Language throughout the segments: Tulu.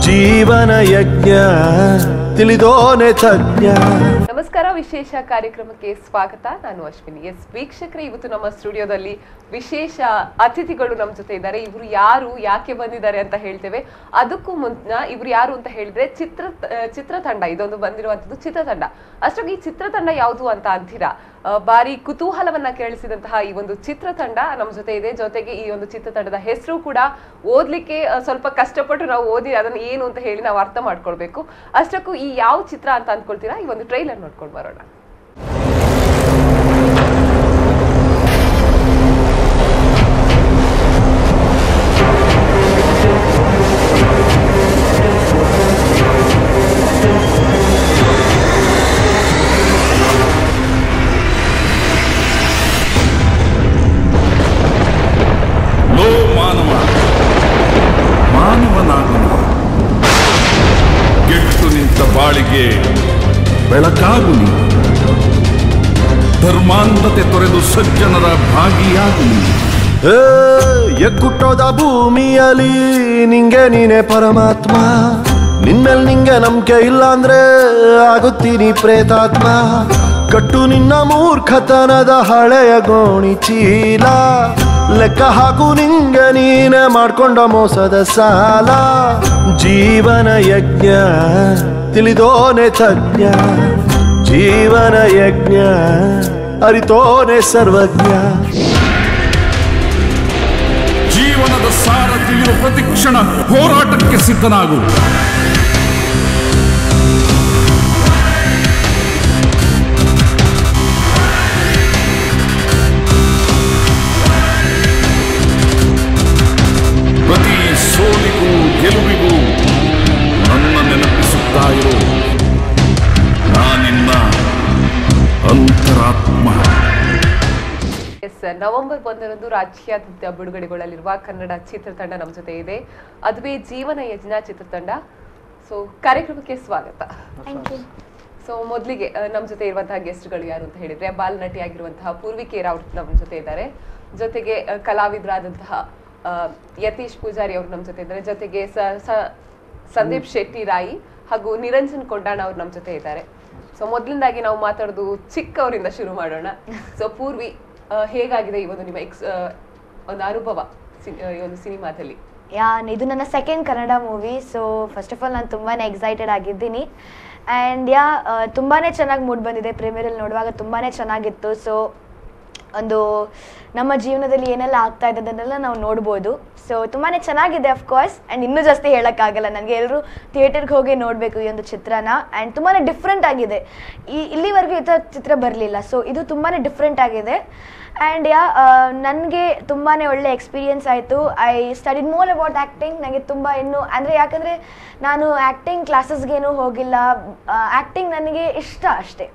ಜೀವನ ಯಜ್ಞ ತಿಳಿದೋನೆ ತಜ್ಞ. ನಮಸ್ಕಾರ, ವಿಶೇಷ ಕಾರ್ಯಕ್ರಮಕ್ಕೆ ಸ್ವಾಗತ. ನಾನು ಅಶ್ವಿನಿ. ಎಸ್ ವೀಕ್ಷಕರೇ, ಇವತ್ತು ನಮ್ಮ ಸ್ಟುಡಿಯೋದಲ್ಲಿ ವಿಶೇಷ ಅತಿಥಿಗಳು ನಮ್ಮ ಜೊತೆ ಇದ್ದಾರೆ. ಇವರು ಯಾರು, ಯಾಕೆ ಬಂದಿದ್ದಾರೆ ಅಂತ ಹೇಳ್ತೇವೆ. ಅದಕ್ಕೂ ಮುನ್ನ ಇವರು ಯಾರು ಅಂತ ಹೇಳಿದ್ರೆ ಚಿತ್ರತಂಡ, ಇದೊಂದು ಬಂದಿರುವಂತದ್ದು ಚಿತ್ರತಂಡ. ಅಷ್ಟಾಗಿ ಈ ಚಿತ್ರತಂಡ ಯಾವುದು ಅಂತ ಅಂತೀರಾ? ಬಾರಿ ಕುತೂಹಲವನ್ನ ಕೇಳಿಸಿದಂತಹ ಈ ಒಂದು ಚಿತ್ರತಂಡ ನಮ್ಮ ಜೊತೆ ಇದೆ. ಜೊತೆಗೆ ಈ ಒಂದು ಚಿತ್ರತಂಡದ ಹೆಸರು ಕೂಡ ಓದ್ಲಿಕ್ಕೆ ಸ್ವಲ್ಪ ಕಷ್ಟಪಟ್ಟು ನಾವು ಓದಿ ಅದನ್ನ ಏನು ಅಂತ ಹೇಳಿ ನಾವು ಅರ್ಥ ಮಾಡ್ಕೊಳ್ಬೇಕು. ಅಷ್ಟಕ್ಕೂ ಈ ಯಾವ ಚಿತ್ರ ಅಂತ ಅಂದ್ಕೊಳ್ತೀರಾ? ಈ ಒಂದು ಟ್ರೈಲರ್ ನೋಡ್ಕೊಂಡು ಬರೋಣ. ಲೋ ಮಾನವ, ಮಾನವನಾಗನು, ಕೆಟ್ಟು ನಿಂತ ಬಾಳಿಗೆ ಬೆಳಕಾಗು ನೀನು, ಧರ್ಮಾಂಧತೆ ತೊರೆದು ಸಜ್ಜನರ ಭಾಗಿಯಾಗು ನೀನು. ಎಕ್ಕುಟ್ಟೋದ ಭೂಮಿಯಲ್ಲಿ ನಿಂಗೆ ನೀನೆ ಪರಮಾತ್ಮ, ನಿನ್ಮೇಲ್ ನಿಂಗೆ ನಂಬಿಕೆ ಇಲ್ಲ ಅಂದ್ರೆ ಆಗುತ್ತೀನಿ ಪ್ರೇತಾತ್ಮ. ಕಟ್ಟು ನಿನ್ನ ಮೂರ್ಖತನದ ಹಳೆಯ ಗೋಣಿ ಚೀಲ, ಲೆಕ್ಕ ಹಾಕು ನಿಂಗೆ ನೀನೆ ಮಾಡ್ಕೊಂಡ ಮೋಸದ ಸಾಲ. ಜೀವನ ಯಜ್ಞ ತಿಳಿದೋನೆ ತಜ್ಞ, ಜೀವನ ಯಜ್ಞ ಅರಿತೋನೆ ಸರ್ವಜ್ಞ. ಜೀವನದ ಸಾರ ತಿಳಿಯುವ ಪ್ರತಿಕ್ಷಣ ಹೋರಾಟಕ್ಕೆ ಸಿದ್ಧನಾಗು. ಪ್ರತಿ ಸೋಲಿಗೂ ಗೆಲುವಿಗೂ ನನ್ನ ನೆನಪಿಸುತ್ತಾ ಇರು, ನಾನಿನ್ನ ಅಂತರಾತ್ಮ. ಎಸ್, ನವೆಂಬರ್ 1ರಂದು ರಾಜ್ಯಾದ್ಯಂತ ಬಿಡುಗಡೆಗೊಳ್ಳಲಿರುವ ಕನ್ನಡ ಚಿತ್ರತಂಡ ನಮ್ಮ ಜೊತೆ ಇದೆ. ಅದುವೇ ಜೀವನ ಯಜ್ಞ ಚಿತ್ರತಂಡ. ಸೊ ಕಾರ್ಯಕ್ರಮಕ್ಕೆ ಸ್ವಾಗತ. ಸೊ ಮೊದಲಿಗೆ ನಮ್ಮ ಜೊತೆ ಇರುವಂತಹ ಗೆಸ್ಟ್ಗಳು ಯಾರು ಅಂತ ಹೇಳಿದ್ರೆ, ಬಾಲನಟಿಯಾಗಿರುವಂತಹ ಪೂರ್ವಿಕೇರ ಅವರು ನಮ್ಮ ಜೊತೆ ಇದ್ದಾರೆ. ಜೊತೆಗೆ ಕಲಾವಿದರಾದಂತಹ ಯತೀಶ್ ಪೂಜಾರಿ ಅವರು ನಮ್ಮ ಜೊತೆ ಇದ್ದಾರೆ. ಜೊತೆಗೆ ಸಂದೀಪ್ ಶೆಟ್ಟಿ ರಾಯಿ ಹಾಗೂ ನಿರಂಜನ್ ಕೊಂಡಾಣ ಅವರು ನಮ್ಮ ಜೊತೆ ಇದ್ದಾರೆ. ಸೊ ಮೊದಲಿಂದಾಗಿ ನಾವು ಮಾತಾಡೋದು ಚಿಕ್ಕವರಿಂದ ಶುರು ಮಾಡೋಣ. ಸೊ ಪೂರ್ವಿ, ಹೇಗಾಗಿದೆ ಈ ಒಂದು ನಿಮ್ಮ ಒಂದು ಅನುಭವ ಈ ಒಂದು ಸಿನಿಮಾದಲ್ಲಿ? ಇದು ನನ್ನ second Kannada movie. So first of all ನಾನು ತುಂಬಾ ಎಕ್ಸೈಟೆಡ್ ಆಗಿದ್ದೀನಿ. ಆ್ಯಂಡ್ ತುಂಬಾ ಚೆನ್ನಾಗಿ ಮೂಡ್ ಬಂದಿದೆ. ಪ್ರೀಮಿಯರಲ್ಲಿ ನೋಡುವಾಗ ತುಂಬಾ ಚೆನ್ನಾಗಿತ್ತು. ಸೊ ಒಂದು ನಮ್ಮ ಜೀವನದಲ್ಲಿ ಏನೆಲ್ಲ ಆಗ್ತಾ ಇದೆ ಅದನ್ನೆಲ್ಲ ನಾವು ನೋಡ್ಬೋದು. ಸೊ ತುಂಬಾ ಚೆನ್ನಾಗಿದೆ of course. And ಇನ್ನೂ ಜಾಸ್ತಿ ಹೇಳೋಕ್ಕಾಗಲ್ಲ ನನಗೆ. ಎಲ್ಲರೂ ಥಿಯೇಟರ್ಗೆ ಹೋಗಿ ನೋಡಬೇಕು ಈ ಒಂದು ಚಿತ್ರನ. ಆ್ಯಂಡ್ ತುಂಬಾ ಡಿಫ್ರೆಂಟ್ ಆಗಿದೆ. ಇಲ್ಲಿವರೆಗೂ ಈ ಥರ ಚಿತ್ರ ಬರಲಿಲ್ಲ. ಸೊ ಇದು ತುಂಬಾ ಡಿಫ್ರೆಂಟ್ ಆಗಿದೆ. ಆ್ಯಂಡ್ ನನಗೆ ತುಂಬಾ ಒಳ್ಳೆ ಎಕ್ಸ್ಪೀರಿಯನ್ಸ್ ಆಯಿತು. I studied more about acting. ನನಗೆ ತುಂಬ ಇನ್ನೂ ಅಂದರೆ, ಯಾಕಂದರೆ ನಾನು ಆ್ಯಕ್ಟಿಂಗ್ ಕ್ಲಾಸಸ್ಗೇನೂ ಹೋಗಿಲ್ಲ. ಆ್ಯಕ್ಟಿಂಗ್ ನನಗೆ ಇಷ್ಟ ಅಷ್ಟೇ.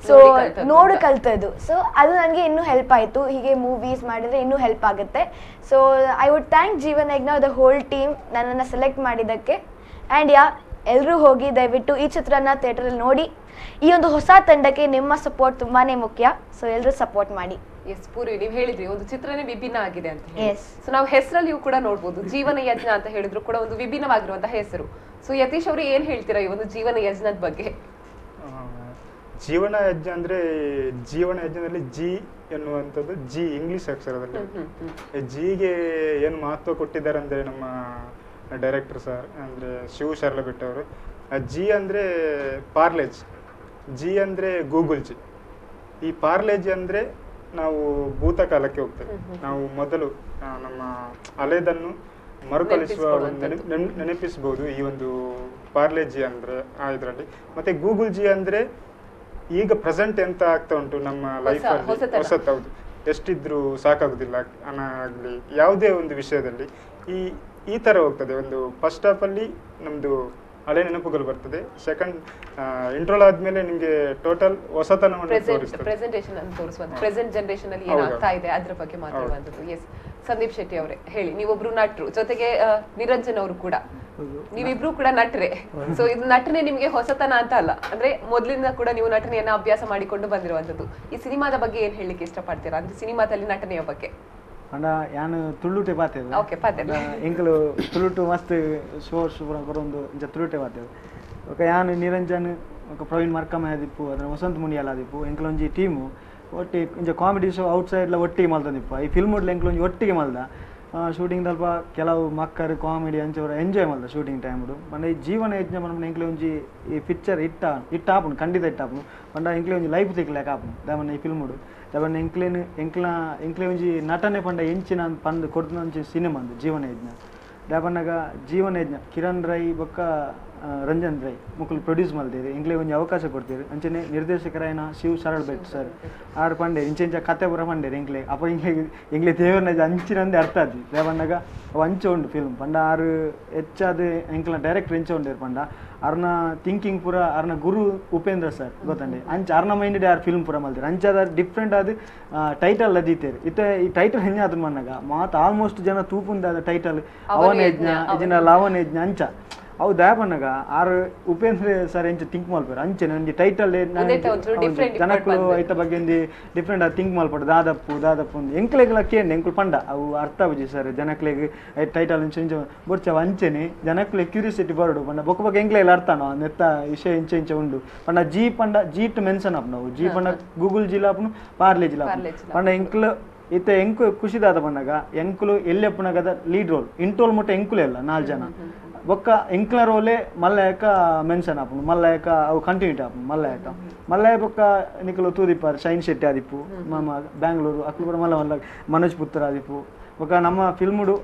ಸೊ ನೋಡು ಕಲ್ತದ್ದು. ಸೊ ಅದು ನನಗೆ ಇನ್ನೂ ಹೆಲ್ಪ್ ಆಯಿತು. ಹೀಗೆ ಮೂವೀಸ್ ಮಾಡಿದರೆ ಇನ್ನೂ ಹೆಲ್ಪ್ ಆಗುತ್ತೆ. So I would thank Jeevana Yajna, the whole team, ನನ್ನನ್ನು ಸೆಲೆಕ್ಟ್ ಮಾಡಿದ್ದಕ್ಕೆ. ಆ್ಯಂಡ್ ಎಲ್ಲರೂ ಹೋಗಿ ದಯವಿಟ್ಟು ಈ ಚಿತ್ರನ ಥಿಯೇಟ್ರಲ್ಲಿ ನೋಡಿ. ಈ ಒಂದು ಹೊಸ ತಂಡಕ್ಕೆ ನಿಮ್ಮ ಸಪೋರ್ಟ್ ತುಂಬಾ ಮುಖ್ಯ. ಸೊ ಎಲ್ಲರೂ ಸಪೋರ್ಟ್ ಮಾಡಿ. ಎಸ್ ಪೂರ್ವಿ, ನೀವು ಹೇಳಿದ್ರಿ ಒಂದು ಚಿತ್ರನೇ ವಿಭಿನ್ನ ಆಗಿದೆ ಅಂತ ಹೇಳಿ. ಸೊ ನಾವು ಹೆಸರಲ್ಲಿಯೂ ಕೂಡ ನೋಡ್ಬೋದು, ಜೀವನ ಯಜ್ಞ ಅಂತ ಹೇಳಿದ್ರು ಕೂಡ ಒಂದು ವಿಭಿನ್ನವಾಗಿರುವಂತಹ ಹೆಸರು. ಸೊ ಯತೀಶ್ ಅವರು ಏನ್ ಹೇಳ್ತೀರಾ ಈ ಒಂದು ಜೀವನ ಯಜ್ಞದ ಬಗ್ಗೆ? ಜೀವನ ಯಜ್ಞ ಅಂದ್ರೆ, ಜೀವನ ಯಜ್ಞದಲ್ಲಿ ಜಿ ಎನ್ನುವಂಥದ್ದು ಜಿ ಇಂಗ್ಲಿಷ್ ಅಕ್ಷರದಲ್ಲಿ ಜಿಗೆ ಏನು ಮಹತ್ವ ಕೊಟ್ಟಿದ್ದಾರೆ ಅಂದರೆ ನಮ್ಮ ಡೈರೆಕ್ಟರ್ ಸರ್ ಅಂದರೆ ಶಿವ ಶರ್ಲಬೆಟ್ಟ ಅವರು, ಜಿ ಅಂದರೆ ಪಾರ್ಲೇಜ್, ಜಿ ಅಂದರೆ ಗೂಗಲ್ ಜಿ. ಈ ಪಾರ್ಲೇಜ್ ಅಂದರೆ ನಾವು ಭೂತಕಾಲಕ್ಕೆ ಹೋಗ್ತೇವೆ. ನಾವು ಮೊದಲು ನಮ್ಮ ಹಳೆಯದನ್ನು ಮರುಕಳಿಸುವ ಒಂದು ನೆನಪಿಸ್ಬೋದು ಈ ಒಂದು ಪಾರ್ಲೇಜಿ ಅಂದರೆ ಆ ಇದರಲ್ಲಿ. ಮತ್ತು ಗೂಗಲ್ ಜಿ ಅಂದರೆ ಈಗ ಪ್ರೆಸೆಂಟ್ ಎಂತ ಆಗ್ತಾ ಉಂಟು ನಮ್ಮ ಲೈಫಲ್ಲಿ ಹೊಸತಾವುದು, ಎಷ್ಟಿದ್ರೂ ಸಾಕಾಗುದಿಲ್ಲ ಹಣ ಆಗಲಿ ಯಾವುದೇ ಒಂದು ವಿಷಯದಲ್ಲಿ ಈ ಈ ಥರ ಹೋಗ್ತದೆ. ಒಂದು ಫಸ್ಟ್ ಹಾಫಲ್ಲಿ ನಮ್ಮದು ಹಳೆ ನೆನಪುಗಳು ಬರ್ತದೆ, ಸೆಕೆಂಡ್ ಇಂಟ್ರೋಲ್ ಆದ್ಮೇಲೆ ನಿಮಗೆ ಟೋಟಲ್ ಹೊಸತನವನ್ನು ತೋರಿಸ್ತದೆ, ಪ್ರೆಸೆಂಟೇಷನ್ ಅನ್ನು ತೋರಿಸುವಂತ ಪ್ರೆಸೆಂಟ್ ಜನರೇಷನ್ ಅಲ್ಲಿ ಏನಾಗ್ತಾ ಇದೆ ಅದ್ರ ಬಗ್ಗೆ ಮಾತಾಡುವಂಥದ್ದು. ಎಸ್ ಸಂದೀಪ್ ಶೆಟ್ಟಿ ಅವರೇ ಹೇಳಿ, ನೀವೊಬ್ರು ನಟರು, ಜೊತೆಗೆ ನಿರಂಜನ್ ಅವರು ಕೂಡ, ನೀವಿಬ್ರು ಕೂಡ ನಟರೆ. ಸೊ ಇದು ನಟನೆ ನಿಮಗೆ ಹೊಸತನ ಅಂತ ಅಲ್ಲ, ಅಂದ್ರೆ ಮೊದಲಿಂದ ಕೂಡ ನೀವು ನಟನೆಯನ್ನ ಅಭ್ಯಾಸ ಮಾಡಿಕೊಂಡು ಬಂದಿರುವಂತದ್ದು. ಈ ಸಿನಿಮಾದ ಬಗ್ಗೆ ಏನ್ ಹೇಳಲಿಕ್ಕೆ ಇಷ್ಟಪಡ್ತೀರಾ, ಅಂದ್ರೆ ಸಿನಿಮಾದಲ್ಲಿ ನಟನೆಯ ಬಗ್ಗೆ? ಪಂಡ ಯಾನ್ ತುಳುಟೆ ಪಾತೆರ್ ಓಕೆ ಪಾತೆರ್ ಎಂಕಲು ತುಳುಟು ಮಸ್ತ್ ಶೋ ಶುಭ್ರ ಕೊರೊಂದು ಇಂಚ ತುಳುಟೆ ಪಾತೆರ್ ಬೊಕ ಯಾನ್ ನಿರಂಜನ್ ಬೊಕ ಪ್ರವೀಣ್ ಮರ್ಕಮ ಆದಿಪ್ಪು ಅದರ ವಸಂತ್ ಮುನಿಯಾಲ ಆದಿಪ್ಪು ಎಂಕಲೊಂಜಿ ಟೀಮು ಒಟ್ಟಿ ಇಂಚ comedy show out ಸೈಡ್ಲ ಒಟ್ಟಿಗೆ ಮಲ್ತೊಂದಿಪ್ಪ ಈ ಫಿಲ್ಮ್ ಎಂಕಲೊಂಜಿ ಒಟ್ಟಿಗೆ ಮಲ್ದ ಶೂಟಿಂಗ್ ದಲ್ಪ ಕೆಲವು ಮಕ್ಕಳು ಕಾಮಿಡಿ ಅಂಚ ಎಂಜಾಯ್ ಮಲ್ದ ಶೂಟಿಂಗ್ ಟೈಮ್ಡು ಪಂಡ ಈ ಜೀವನ ಯಜ್ಞ ಪಂಡ ಎಂಕ್ಲೆ ಒಂಜಿ ಈ ಪಿಕ್ಚರ್ ಇಟ್ಟ ಇಟ್ಟ ಆಪುಂಡು ಖಂಡಿತ ಇಟ್ಟ ಆಪುಂಡು ಪಂಡ ಎಂಕ್ಲೆ ಒಂಜಿ ಲೈಫ್ ತಿಕ್ಲೆಕ ಆಪುಂಡು ದಾಮನ್ನ ಈ ಫಿಲ್ಮ್ಡು ದಾಮನ್ನ ಎಂಕ್ಲೇನು ಎಂಕ್ಲ ಎಂಕ್ಲೆ ಒಂಜಿ ನಟನೆ ಪಂಡ ಎಂಚಿನ ಪಂದ್ ಕೊಡ್ತಿನ ಒಂಜಿ ಸಿನಿಮಾ ಅಂದು ಜೀವನ ಯಜ್ಞ ದಾಪನ್ನಗ ಜೀವನ ಯಜ್ಞ ಕಿರಣ್ ರೈ ಬೊಕ್ಕ ರಂಜನ್ ರೈ ಮುಕುಲು ಪ್ರೊಡ್ಯೂಸ್ ಮಲ್ತೇರು ಎಂಕ್ಲೆ ಒಂಜಿ ಅವಕಾಶ ಕೊಡ್ತೀರಿ ಅಂಚನೆ ನಿರ್ದೇಶಕರಾಯನ ಶಿವ್ ಶರಣ್ ಭಟ್ ಸರ್ ಆರು ಪಂಡೆ ಇಂಚ ಇಂಚ ಕತೆ ಪೂರ ಪಂಡೇರು ಎಂಕ್ಲೆ ಅಪ್ಪ ಎಂಕ್ಲೆ ಎಂಕ್ಲೆ ದೇವರನ್ನ ಅಂಚಿನಂದೆ ಅರ್ಥ ಆದಿ ದೇವಣ್ಣಗ ಅವು ಅಂಚ ಉಂಡು ಫಿಲ್ಮ್ ಪಂಡ ಆರು ಹೆಚ್ಚಾದ ಎಂಕ್ಲ ಡೈರೆಕ್ಟರ್ ಎಂಚ ಉಂಡೇರು ಪಂಡ ಅರ್ನ ಥಿಂಕಿಂಗ್ ಪೂರ ಅರ್ನ ಗುರು ಉಪೇಂದ್ರ ಸರ್ ಗೊತ್ತಂಡೆ ಅಂಚ ಅರ್ನ ಮೈಂಡೆಡ್ ಆರ್ ಫಿಲ್ಮ್ ಪೂರ ಮಲ್ತೇರು ಅಂಚಾದ ಡಿಫ್ರೆಂಟ್ ಆದ ಟೈಟಲ್ ಅದೀತೇರು ಇತ್ತೆ ಈ ಟೈಟಲ್ ಹೆಂಗೆ ಆದ ಮನ್ನಗ ಮಾತು ಆಲ್ಮೋಸ್ಟ್ ಜನ ತೂಪುಂದಾದ ಟೈಟಲ್ ಅವನ ಯಜ್ಞ ಇಜಿನ ಲಾವನ ಯಜ್ಞ ಅಂಚ ಅವು ದಯಪನ್ನಗ ಆರು ಉಪೇಂದ್ರ ಸರ್ ಎಂಚ ಥಿಂಕ್ ಮಲ್ಪೇರು ಅಂಚೆ ಒಂಜಿ ಟೈಟಲ್ ಜನಕ್ಕಳು ಐತ ಬಗ್ಗೆ ಒಂಜಿ ಡಿಫ್ರೆಂಟ್ ಆದ್ ಥಿಂಕ್ ಮಲ್ಪಡು ದಾದಪ್ಪು ದಾದಪ್ಪು ಒಂದು ಎಂಕ್ಲೆಗ್ಲ ಕೇಂಡ್ ಎಂಕುಲು ಪಂಡ ಅವು ಅರ್ಥ ಆಪುಜಿ ಸರ್ ಜನಕ್ಲೆಗ್ ಟೈಟಲ್ ಇಂಚ ಇಂಚ ಬೊರ್ಚ ಅವು ಅಂಚೆನೆ ಜನಕ್ಲೆ ಕ್ಯೂರಿಯಾಸಿಟಿ ಬರಡು ಪಂಡ ಬೊಕ್ಕ ಬೊಕ್ಕ ಎಂಕ್ಲೆಗ್ಲ ಅರ್ಥನೋ ನೆತ್ತ ವಿಷಯ ಇಂಚ ಇಂಚ ಉಂಡು ಪಂಡ ಜಿ ಪಂಡ ಜೀಟ್ ಮೆನ್ಷನ್ ಆಪುಂಡು ಅವು ಜಿ ಪಂಡ ಗೂಗಲ್ ಜಿಲಾ ಆಪುಂಡು ಪಾರ್ಲೆ ಜಿಲಾ ಆಪುಂಡು ಪಂಡ ಎಂಕ್ಲು ಇತ್ತೆ ಎಂಕು ಖುಷಿದಾದ ಪನ್ನಗ ಎಂಕುಲು ಎಲ್ಲೆಪ್ಪುನಗದ ಲೀಡ್ ರೋಲ್ ಇಂಟೋಲ್ ಮುಟ್ಟ ಎಂಕುಲೆ ಇಲ್ಲ 4 ಜನ ಬೊಕ್ಕ ಎಂಕ್ಲ ರೋಲೆ ಮಲ್ಲಯಕ ಮೆನ್ಷನ್ ಆಪುಂಡು ಮಲ್ಲಯಕ ಅವು ಕಂಟಿನ್ಯೂಟಿ ಆಪುಂಡು ಮಲ್ಲಯಕ ಮಲ್ಲಯ ಬೊಕ್ಕ ನಿಕುಲು ತೂದಿಪ್ಪಾರು ಶೈನ್ ಶೆಟ್ಟಿ ಆದಿಪ್ಪು ಮಾಮ ಬ್ಯಾಂಗ್ಳೂರು ಅಕ್ಲು ಪೂರ ಮಲ್ಲ ಮಲ್ಲ ಮನೋಜ್ ಪುತ್ರ ಆದಿಪ್ಪು ಬೊಕ್ಕ ನಮ್ಮ ಫಿಲ್ముಡು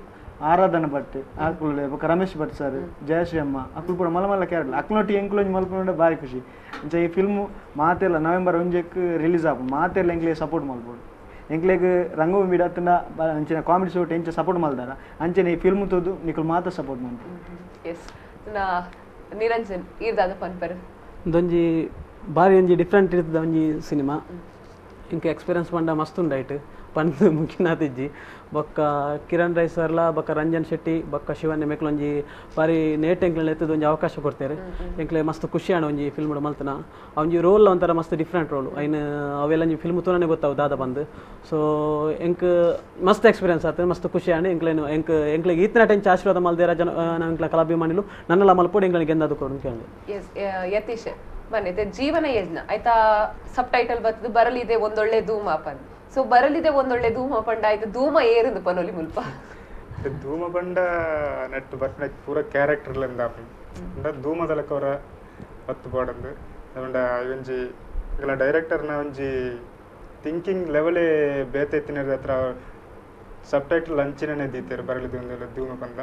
ಆರಾಧನಾ ಭಟ್ ಅಕ್ಲು ಬೊಕ್ಕ ರಮೇಶ್ ಭಟ್ ಸರ್ ಜಯಶ್ರೀ ಅಮ್ಮ ಅಕ್ಲು ಪೂರ ಮಲ್ಲ ಮಲ್ಲ ಕ್ಯಾರೆಕ್ಟರ್ ಅಕ್ಲೊಟ್ಟಿ ಎಂಕ್ಲೊಂಜಿ ಮಲ್ಪುಂಡ ಭಾರಿ ಖುಷಿ ಇಂಚ ಈ ಫಿಲ್ಮು ಮಾತೆಲ್ಲ ನವೆಂಬರ್ 1ಕ್ಕೆ ರಿಲೀಸ್ ಆಪುಂಡು ಮಾತೆಲ್ಲ ಎಂಕ್ಲೆ ಸಪೋರ್ಟ್ ಮಲ್ಪೊಡು ಎಂಕ್ಲೆಗ್ ರಂಗಭೂಮಿ ಬಿಡತ್ತಂಡ ಅಂಚಿನ ಕಾಮಿಡಿ ಶೋ ಎಂಚ ಸಪೋರ್ಟ್ ಮಲ್ದಾರ ಅಂಚನೆ ಈ ಫಿಲ್ಮ್ ತೋದು ನಿಕುಲು ಮಾತ್ರ ಸಪೋರ್ಟ್ ಮಲ್ಪು. ಎಸ್ ನಾ ನಿರಂಜನ್ ಈರ್ದಾದ ಪನ್ಪರ್ ಒಂದೊಂಜಿ ಬಾರಿ ಒಂಜಿ ಡಿಫ್ರೆಂಟ್ ಇರ್ತದ ಒಂಜಿ ಸಿನಿಮಾ ಇಂಕ ಎಕ್ಸ್ಪೀರಿಯನ್ಸ್ ಪಂಡ ಮಸ್ತ್ ಉಂಡಾಯ್ತು ಪಂದ್ ಮುಖಿನಾತಿಜ್ಜಿ ಬೊಕ್ಕ ಕಿರಣ್ ರೈ ಸರ್ಲ ಬೊಕ್ಕ ರಂಜನ್ ಶೆಟ್ಟಿ ಬೊಕ್ಕ ಶಿವನ್ಯ ಮೆಕ್ಲೊಂಜಿ ಬಾರಿ ನೇಟ್ ಎಂಕ್ಲೆ ಎತ್ತದ ಒಂಜಿ ಅವಕಾಶ ಕೊಡ್ತಾರೆ ಎಂಕ್ಲೆ ಮಸ್ತ್ ಖುಷಿ ಆಣ ಒಂಜಿ ಫಿಲ್ಮ್ ಮಲ್ತನ ಒಂಜಿ ರೋಲ್ ಒಂಥರ ಮಸ್ತ್ ಡಿಫ್ರೆಂಟ್ ರೋಲ್ ಐನ್ ಅವೆಲ್ಲ ಒಂಜಿ ಫಿಲ್ಮ್ ತೂನೇ ಗೊತ್ತಾವು ದಾದ ಬಂದು ಸೊ ಎಂಕ್ ಮಸ್ತ್ ಎಕ್ಸ್ಪೀರಿಯನ್ಸ್ ಆತ ಮಸ್ತ್ ಖುಷಿ ಆಣ ಎಂಕ್ಲೇನು ಎಂಕ್ ಎಂಕ್ಲೆಗ್ ಈತನ ಟೆಂಚ್ ಆಶೀರ್ವಾದ ಮಲ್ದೇರ ಜನ ಎಂಕ್ಲ ಕಲಾಭಿಮಾನಿಲು ನನ್ನೆಲ್ಲ ಮಲ್ಪೋಡು ಎಂಕ್ಲೆ ಗೆಂದಾದು ಕೊಡು ಕೇಳಿ. ಎಸ್ ಯತೀಶ್ ಬನ್ನಿ ಜೀವನ ಯಜ್ಞ ಆಯ್ತಾ ಸಬ್ ಟೈಟಲ್ ಬರ್ತದೆ ಬರಲಿದೆ ಒಂದೊಳ್ಳೆ ಧೂಮಾಪನ್ ಸೊ ಬರಲಿದೆ ಒಂದೊಳ್ಳೆ ಧೂಮ ಪಂಡ ಆಯ್ತು ಧೂಮ ಏರಿಂದು ಪನೊಲಿ ಮುಲ್ಪ ಧೂಮ ಪಂಡ ನೆಟ್ಟು ಬರ್ಪುನ ಪೂರ ಕ್ಯಾರೆಕ್ಟರ್ ಅಂದ ಧೂಮದಲಕ ಅವರ ಪತ್ತು ಪಾಡಂದು ಪಂಡ ಒಂಜಿ ಇಂಗ್ಲ ಡೈರೆಕ್ಟರ್ನ ಒಂಜಿ ಥಿಂಕಿಂಗ್ ಲೆವೆಲೇ ಬೇತೆ ಇತ್ತಿನ ಹತ್ರ ಸಬ್ ಟೈಟಲ್ ಅಂಚಿನೇ ದೀತೇರು ಬರಲಿದೆ ಒಂದೊಳ್ಳೆ ಧೂಮ ಪಂಡ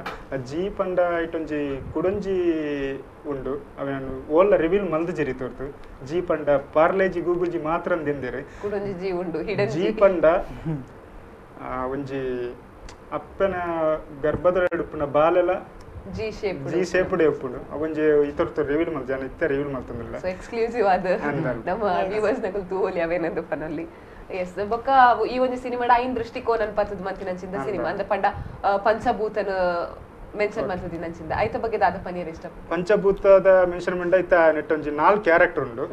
ಜಿ ಪಂಡ ಇಟ್ಟೊಂಜಿ ಕುಡೊಂಜಿ ಉಂಡು ಅವೇನು ಓಲ್ಲ ರಿವೀಲ್ ಮಲ್ದು ಜರಿ ತೋರ್ತು ಜಿ ಪಂಡ ಪಾರ್ಲೇಜಿ ಗೂಗಲ್ ಜಿ ಮಾತ್ರ ಅಂದೆಂದೇರು ಕುಡೊಂಜಿ ಜಿ ಉಂಡು ಹಿಡನ್ ಜಿ ಪಂಡ ಒಂಜಿ ಅಪ್ಪನ ಗರ್ಭದ ಉಪ್ಪುನ ಬಾಲೆಲ G shape G shape ಉಪ್ಪುಂಡು ಅವೊಂಜಿ ಇತರ್ತು ರಿವೀಲ್ ಮಲ್ತು ಜನ ಇತ್ತೆ ರಿವೀಲ್ ಮಲ್ತಂದಿಲ್ಲ ಸೊ ಎಕ್ಸ್ಕ್ಲೂಸಿವ್ ಆದ ನಮ್ಮ ವ್ಯೂವರ್ಸ್ ನಕಲ್ ತೂವೊಲಿ ಅವೇನಂದು ಪನಲ್ಲಿ. ಎಸ್ ಬೊಕ್ಕ ಈ ಒಂದು ಸಿನಿಮಾಡ ಐನ್ ದೃಷ್ಟಿಕೋನ ಪತ್ತದ ಮಂತಿನಂಚಿಂದ ಸಿನಿಮಾ ಅಂದ್ರೆ ಪಂಡ ಪಂಚಭೂತನ ಮೆನ್ಷನ್ ಮಾಡ್ತದಿನಂಚಿಂದ ಐತ ಬಗ್ಗೆ ದಾದ ಪನೀರ್ ಇಷ್ಟ ಪಂಚಭೂತದ ಮೆನ್ಷನ್ ಮಂಡ ಐತ ನೆಟ್ ಒಂಜಿ 4 ಕ್ಯಾರೆಕ್ಟರ್ ಉಂಡು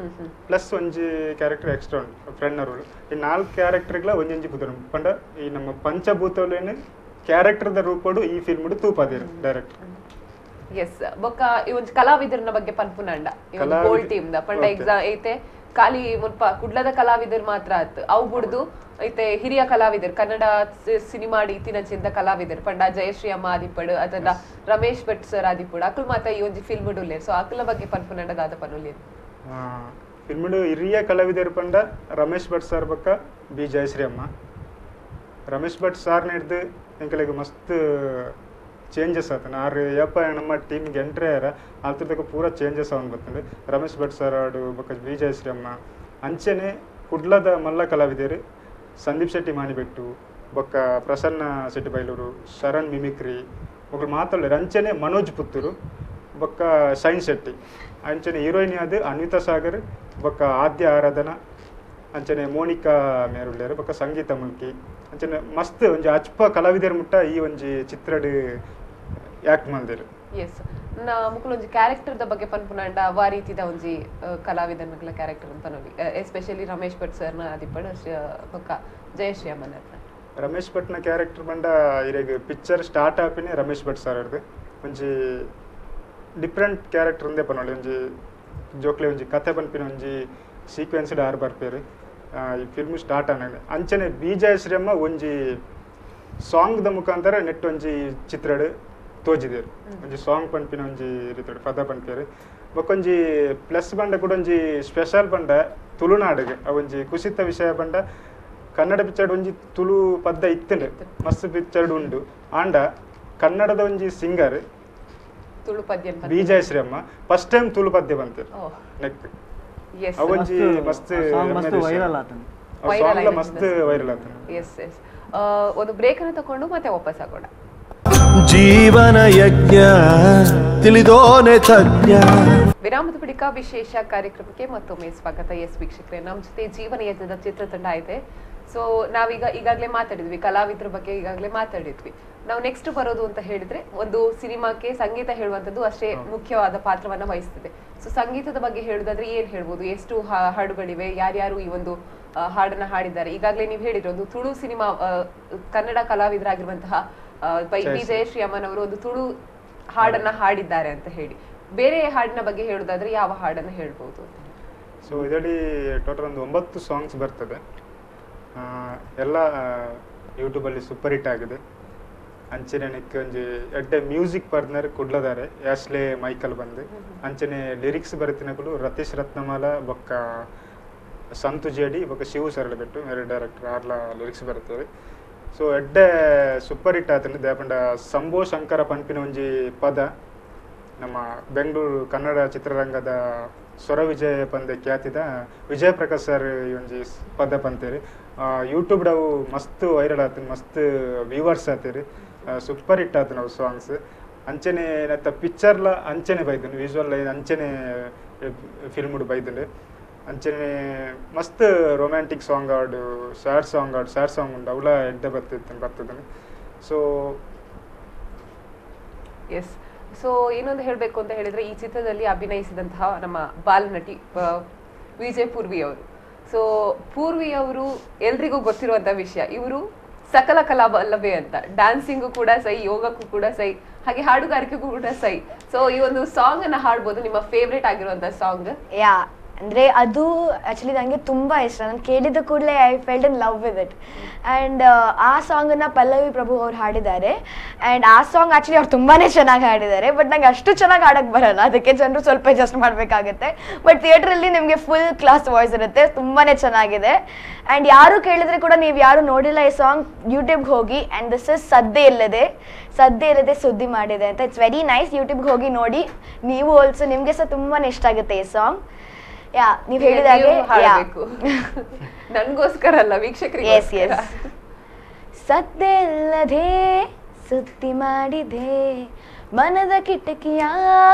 ಪ್ಲಸ್ ಒಂಜಿ ಕ್ಯಾರೆಕ್ಟರ್ ಎಕ್ಸ್ಟ್ರಾ ಉಂಡು ಫ್ರೆಂಡ್ ರೋಲ್ ಈ 4 ಕ್ಯಾರೆಕ್ಟರ್ಗಳ ಒಂಜೊಂಜಿ ಪುದರ್ ಪಂಡ ಈ ನಮ್ಮ ಪಂಚಭೂತಲೇನೆ ಕ್ಯಾರೆಕ್ಟರ್ the ರೂಪಡು ಈ ಫಿಲ್ಮ್ ತೂಪಾದಿರು ಡೈರೆಕ್ಟರ್. ಎಸ್ ಬೊಕ್ಕ ಈ ಒಂಜಿ ಕಲಾವಿದರನ ಬಗ್ಗೆ ಪನ್ಪುನಂಡ ಈ ಒಂದು ಹೋಲ್ ಟೀಮ್ the ಪಂಡ ಎಕ್ಸಾಮ್ ಐತೆ ಖಾಲಿ ಮುಲ್ಪ ಕುಡ್ಲದ ಕಲಾವಿದರು ಮಾತ್ರ ಆತ್ ಅವು ಬುಡ್ದು ಐತೆ ಹಿರಿಯ ಕಲಾವಿದರು ಕನ್ನಡ ಸಿನಿಮಾ ಇತ್ತಿನಂಚಿಂದ ಕಲಾವಿದರು ಪಂಡ ಜಯಶ್ರೀ ಅಮ್ಮ ಆದಿಪ್ಪಡು ಅಥವಾ ರಮೇಶ್ ಭಟ್ ಸರ್ ಆದಿಪ್ಪಡು ಅಕುಲ್ ಮಾತ್ರ ಈ ಒಂಜಿ ಫಿಲ್ಮ್ ಉಲ್ಲೇರ್ ಸೊ ಅಕುಲ ಬಗ್ಗೆ ಪನ್ಪುನಂಡ ದಾದ ಪನ್ನುಲ್ಲೇರ್ ಫಿಲ್ಮ್ ಹಿರಿಯ ಕಲಾವಿದರು ಪಂಡ ರಮೇಶ್ ಭಟ್ ಸರ್ ಬಕ್ಕ ಬಿ ಜಯಶ್ರೀ ಅಮ್ಮ ರಮೇಶ್ ಭಟ್ ಸಾರ್ ಹಿಡ್ದು ಎಂಕಲೆಗ್ ಮಸ್ತ್ ಚೇಂಜಸ್ ಆತನ ಆರು ಯಪ್ಪ ನಮ್ಮ ಟೀಮ್ಗೆ ಎಂಟ್ರಿ ಆರ ಆತದಕ್ಕೆ ಪೂರ ಚೇಂಜಸ್ ಅವನು ಬರ್ತದೆ ರಮೇಶ್ ಭಟ್ ಸರ್ ಆಡು ಬೊಕ್ಕ ಬಿ ಜಯಶ್ರೀ ಅಮ್ಮ ಅಂಚನೆ ಕುಡ್ಲದ ಮಲ್ಲ ಕಲಾವಿದರು ಸಂದೀಪ್ ಶೆಟ್ಟಿ ಮಾಣಿಬೆಟ್ಟು ಬೊಕ್ಕ ಪ್ರಸನ್ನ ಶೆಟ್ಟಿ ಬೈಲೂರು ಶರಣ್ ಮಿಮಿಕ್ರಿ ಒಬ್ಬರು ಮಾತಾಡಲೇರು ಅಂಚನೆ ಮನೋಜ್ ಪುತ್ತೂರು ಬೊಕ್ಕ ಶೈನ್ ಶೆಟ್ಟಿ ಅಂಚನೆ ಹೀರೋಯಿನ್ ಅದು ಅನ್ವಿತಾ ಸಾಗರ್ ಬೊಕ್ಕ ಆದ್ಯ ಆರಾಧನಾ ಅಂಚನೆ ಮೋನಿಕಾ ಮೇರುಳ್ಳೇರು ಬೊಕ್ಕ ಸಂಗೀತ ಮುಲ್ಕಿ ಅಂಚನೆ ಮಸ್ತ್ ಒಂಜಿ ಅಚ್ಪ ಕಲಾವಿದರ ಮುಟ್ಟ ಈ ಒಂಜಿ ಚಿತ್ರಡ್ ಯಾಕ್ ಮಲ್ದೇರು. ಎಸ್ ನಾ ಮುಕುಲು ಒಂಜಿ ಕ್ಯಾರೆಕ್ಟರ್ the ಬಗ್ಗೆ ಪನ್ಪುನಂಡ ಅವ ರೀತಿದ ಒಂಜಿ ಕಲಾವಿದನ ಕ್ಯಾರೆಕ್ಟರ್ ಪನೊಲಿ ಎಸ್ಪೆಷಲಿ ರಮೇಶ್ ಭಟ್ ಸರ್ನ ಆದಿಪ್ಪಡು ಬೊಕ್ಕ ಜಯಶ್ರೀ ಅಮ್ಮನ. Ramesh ಭಟ್ನ character ಬಂಡ ಇರೆಗ್ ಪಿಕ್ಚರ್ ಸ್ಟಾರ್ಟ್ ಆಪಿನೇ ರಮೇಶ್ ಭಟ್ ಸರ್ ಅವ್ರದ್ದು ಒಂಜಿ ಡಿಫ್ರೆಂಟ್ ಕ್ಯಾರೆಕ್ಟರ್ ಒಂದೇ ಪನೊಳಿ ಒಂಜಿ ಜೋಕ್ಲೆ ಒಂಜಿ ಕತೆ ಪನ್ಪಿನ ಒಂಜಿ ಸೀಕ್ವೆನ್ಸ್ಡ್ ಆರು ಬರ್ಪೇರು ಈ ಫಿಲ್ಮ್ ಸ್ಟಾರ್ಟ್ ಆನಾಗ. ಅಂಚನೆ ಬಿ ಜಯಶ್ರೀ ಅಮ್ಮ ಒಂಜಿ ಸಾಂಗ್ದ ಮುಖಾಂತರ ನೆಟ್ ಒಂಜಿ ಚಿತ್ರಡ್ ತೋಜಿದೇರು ಒಂಜಿ ಸಾಂಗ್ ಪನ್ಪಿನ ಒಂಜಿ ರೀತಿಡ್ ಪದ ಪನ್ಪೇರು. ಬೊಕ್ಕೊಂಜಿ ಪ್ಲಸ್ ಬಂಡ ಕೂಡ ಒಂಜಿ ಸ್ಪೆಷಲ್ ಬಂಡ ತುಳುನಾಡಿಗೆ ಒಂಜಿ ಕುಸಿತ ವಿಷಯ ಬಂಡ ಕನ್ನಡ ಪಿಕ್ಚರ್ ಒಂಜಿ ತುಳು ಪದ್ದ ಇತ್ತಂಡೆ ಮಸ್ತ್ ಪಿಕ್ಚರ್ ಉಂಡು ಆಂಡ ಕನ್ನಡದ ಒಂಜಿ ಸಿಂಗರ್ ತುಳು ಪದ್ಯ ಬಿ ಜಯಶ್ರೀ ಅಮ್ಮ ಫಸ್ಟ್ ಟೈಮ್ ತುಳು ಪದ್ಯ ಬಂತು ನೆಕ್ ಅವೊಂಜಿ ಮಸ್ತ್ ಮಸ್ತ್ ವೈರಲ್ ಆತನ ಸಾಂಗ್ ಮಸ್ತ್ ವೈರಲ್ ಆತನ. ಎಸ್ ಎಸ್ ಒಂದು ಬ್ರೇಕ್ ಅನ್ನು ತಕೊಂಡು ಮತ್ತೆ ವಾಪಸ್ ಆಗೋಣ. ಜೀವನ ಯಜ್ಞ ತಿಳಿದೋನೆ ತಜ್ಞ. ವಿರಾಮದ ಬಳಿಕ ವಿಶೇಷ ಕಾರ್ಯಕ್ರಮಕ್ಕೆ ಮತ್ತೊಮ್ಮೆ ಸ್ವಾಗತ. ಎಸ್ ವೀಕ್ಷಕರೇ, ನಮ್ಮ ಜೊತೆ ಜೀವನ ಯಜ್ಞದ ಚಿತ್ರತಂಡ ಇದೆ. ಸೊ ನಾವೀಗ ಈಗಾಗಲೇ ಮಾತಾಡಿದ್ವಿ, ಕಲಾವಿದರ ಬಗ್ಗೆ ಈಗಾಗಲೇ ಮಾತಾಡಿದ್ವಿ. ನಾವು ನೆಕ್ಸ್ಟ್ ಬರೋದು ಅಂತ ಹೇಳಿದ್ರೆ ಒಂದು ಸಿನಿಮಾಕ್ಕೆ ಸಂಗೀತ ಹೇಳುವಂಥದ್ದು ಅಷ್ಟೇ ಮುಖ್ಯವಾದ ಪಾತ್ರವನ್ನ ವಹಿಸ್ತದೆ. ಸೊ ಸಂಗೀತದ ಬಗ್ಗೆ ಹೇಳುದಾದ್ರೆ ಏನ್ ಹೇಳ್ಬೋದು? ಎಷ್ಟು ಹಾಡುಗಳಿವೆ, ಯಾರ್ಯಾರು ಈ ಒಂದು ಹಾಡನ್ನ ಹಾಡಿದ್ದಾರೆ? ಈಗಾಗಲೇ ನೀವು ಹೇಳಿದ್ರೆ ಒಂದು ತುಳು ಸಿನಿಮಾ ಕನ್ನಡ ಕಲಾವಿದರಾಗಿರುವಂತಹ ಬಿ ಜಯಶ್ರೀ ಅಮ್ಮನವರು ಒಂದು ತುಳು ಹಾಡನ್ನ ಹಾಡಿದ್ದಾರೆ ಅಂತ ಹೇಳಿ, ಬೇರೆ ಹಾಡಿನ ಬಗ್ಗೆ ಹೇಳುದಾದ್ರೆ ಯಾವ ಹಾಡನ್ನ ಹೇಳ್ಬೋದು ಅಂತ? ಸೊ ಇದರಲ್ಲಿ ಟೋಟಲ್ ಒಂದು 9 ಸಾಂಗ್ಸ್ ಬರ್ತದೆ. ಎಲ್ಲ ಯೂಟ್ಯೂಬಲ್ಲಿ ಸೂಪರ್ ಹಿಟ್ ಆಗಿದೆ. ಅಂಚನೆ ನೆಕ್ ಒಂಜಿ ಎಡ್ಡೆ ಮ್ಯೂಸಿಕ್ ಪಾರ್ಟ್ನರ್ ಕುಡ್ಲದಾರೆ ಯಾಶ್ಲೆ ಮೈಕಲ್ ಬಂದು, ಅಂಚನೆ ಲಿರಿಕ್ಸ್ ಬರೆತಿನಕುಲು ರತೀಶ್ ರತ್ನಮಾಲ ಬೊಕ್ಕ ಸಂತು ಜೇಡಿ ಬೊಕ್ಕ ಶಿವು ಸರಳಬೆಟ್ಟು ಮೇರೆ ಡೈರೆಕ್ಟರ್ ಆರ್ಲ ಲಿರಿಕ್ಸ್ ಬರುತ್ತಾರೆ. ಸೊ ಎಡ್ಡೆ ಸೂಪರ್ ಹಿಟ್ ಆತಂಡು ದೇಪಂಡ ಸಂಭೋ ಶಂಕರ ಪನ್ಪಿನ ಒಂಜಿ ಪದ ನಮ್ಮ ಬೆಂಗಳೂರು ಕನ್ನಡ ಚಿತ್ರರಂಗದ ಸ್ವರ ವಿಜಯ ಪಂದೆ ಖ್ಯಾತಿದ ವಿಜಯ ಪ್ರಕಾಶ್ ಸರ್ ಈ ಒಂಜಿ ಪದ ಪಂತೇರಿ ಯೂಟ್ಯೂಬ್ ಅವು ಮಸ್ತ್ ವೈರಲ್ ಆತನ, ಮಸ್ತ್ ವ್ಯೂವರ್ಸ್ ಆತೀರಿ, ಸೂಪರ್ ಹಿಟ್ ಆತು ನಾವು ಸಾಂಗ್ಸ್. ಅಂಚನೆ ನತ್ತ ಪಿಕ್ಚರ್ಲ ಅಂಚನೆ ಬೈದನು ವಿಜುವಲ್ ಅಂಚನೆ ಫಿಲ್ಮ್ಡು ಬೈದನು. ಅಂಚನೆ ಮಸ್ತ್ ರೊಮ್ಯಾಂಟಿಕ್ ಸಾಂಗ್ ಆಡು, ಸ್ಯಾಡ್ ಸಾಂಗ್ ಆಡು, ಸ್ಯಾಡ್ ಸಾಂಗ್ ಉಂಡು ಅವಳ ಎಡ್ಡೆ ಬರ್ತದೆ ಬರ್ತದನು. So S so ಏನೊಂದು ಹೇಳಬೇಕು ಅಂತ ಹೇಳಿದ್ರೆ ಈ ಚಿತ್ರದಲ್ಲಿ ಅಭಿನಯಿಸಿದಂತಹ ನಮ್ಮ ಬಾಲನಟಿ ವಿಜಯ್ ಪೂರ್ವಿ ಅವರು. ಸೊ ಪೂರ್ವಿ ಅವರು ಎಲ್ರಿಗೂ ಗೊತ್ತಿರುವಂತಹ ವಿಷಯ, ಇವರು ಸಕಲ ಕಲಾ ವಲ್ಲಭೆ ಅಂತ. ಡ್ಯಾನ್ಸಿಂಗು ಕೂಡ ಸೈ, ಯೋಗಕ್ಕೂ ಕೂಡ ಸೈ, ಹಾಗೆ ಹಾಡುಗಾರಿಕೆಗೂ ಕೂಡ ಸೈ. ಸೊ ಈ ಒಂದು ಸಾಂಗ್ ಅನ್ನ ಹಾಡ್ಬೋದು, ನಿಮ್ಮ ಫೇವ್ರೇಟ್ ಆಗಿರುವಂತಹ ಸಾಂಗ್? ಯಾ, ಅಂದರೆ ಅದು ಆ್ಯಕ್ಚುಲಿ ನನಗೆ ತುಂಬ ಇಷ್ಟ. ನಾನು ಕೇಳಿದ ಕೂಡಲೇ I felt in love with it. And ಆ ಸಾಂಗನ್ನು ಪಲ್ಲವಿ ಪ್ರಭು ಅವ್ರು ಹಾಡಿದ್ದಾರೆ. ಆ್ಯಂಡ್ ಆ ಸಾಂಗ್ ಆ್ಯಕ್ಚುಲಿ ಅವ್ರು ತುಂಬಾ ಚೆನ್ನಾಗಿ ಹಾಡಿದ್ದಾರೆ. ಬಟ್ ನಂಗೆ ಅಷ್ಟು ಚೆನ್ನಾಗಿ ಹಾಡೋಕ್ಕೆ ಬರೋಲ್ಲ, ಅದಕ್ಕೆ ಜನರು ಸ್ವಲ್ಪ ಅಡ್ಜಸ್ಟ್ ಮಾಡಬೇಕಾಗುತ್ತೆ. ಬಟ್ ಥಿಯೇಟ್ರಲ್ಲಿ ನಿಮಗೆ full class voice ಇರುತ್ತೆ, ತುಂಬಾ ಚೆನ್ನಾಗಿದೆ. ಆ್ಯಂಡ್ ಯಾರು ಕೇಳಿದರೆ ಕೂಡ ನೀವು ಯಾರು ನೋಡಿಲ್ಲ ಈ ಸಾಂಗ್, ಯೂಟ್ಯೂಬ್ಗೆ ಹೋಗಿ and this is ಸದ್ದೆ ಇಲ್ಲದೆ, ಸದ್ದೆ ಇಲ್ಲದೆ ಸುದ್ದಿ ಮಾಡಿದೆ ಅಂತ. It's very nice. ಯೂಟ್ಯೂಬ್ಗೆ ಹೋಗಿ ನೋಡಿ ನೀವು ಆಲ್ಸೋ, ನಿಮಗೆ ಸಹ ತುಂಬಾ ಇಷ್ಟ ಆಗುತ್ತೆ ಈ ಸಾಂಗ್. ಯಾ, ನೀವು ಹೇಳಿದಾಗೆ ನನ್ಗೋಸ್ಕರ ಅಲ್ಲ, ವೀಕ್ಷಕರಿಗೆ. S S. ಸದ್ದೆ ಇಲ್ಲದೆ ಸುದ್ದಿ ಮಾಡಿದೆ, ಮನದ ಕಿಟಕಿಯ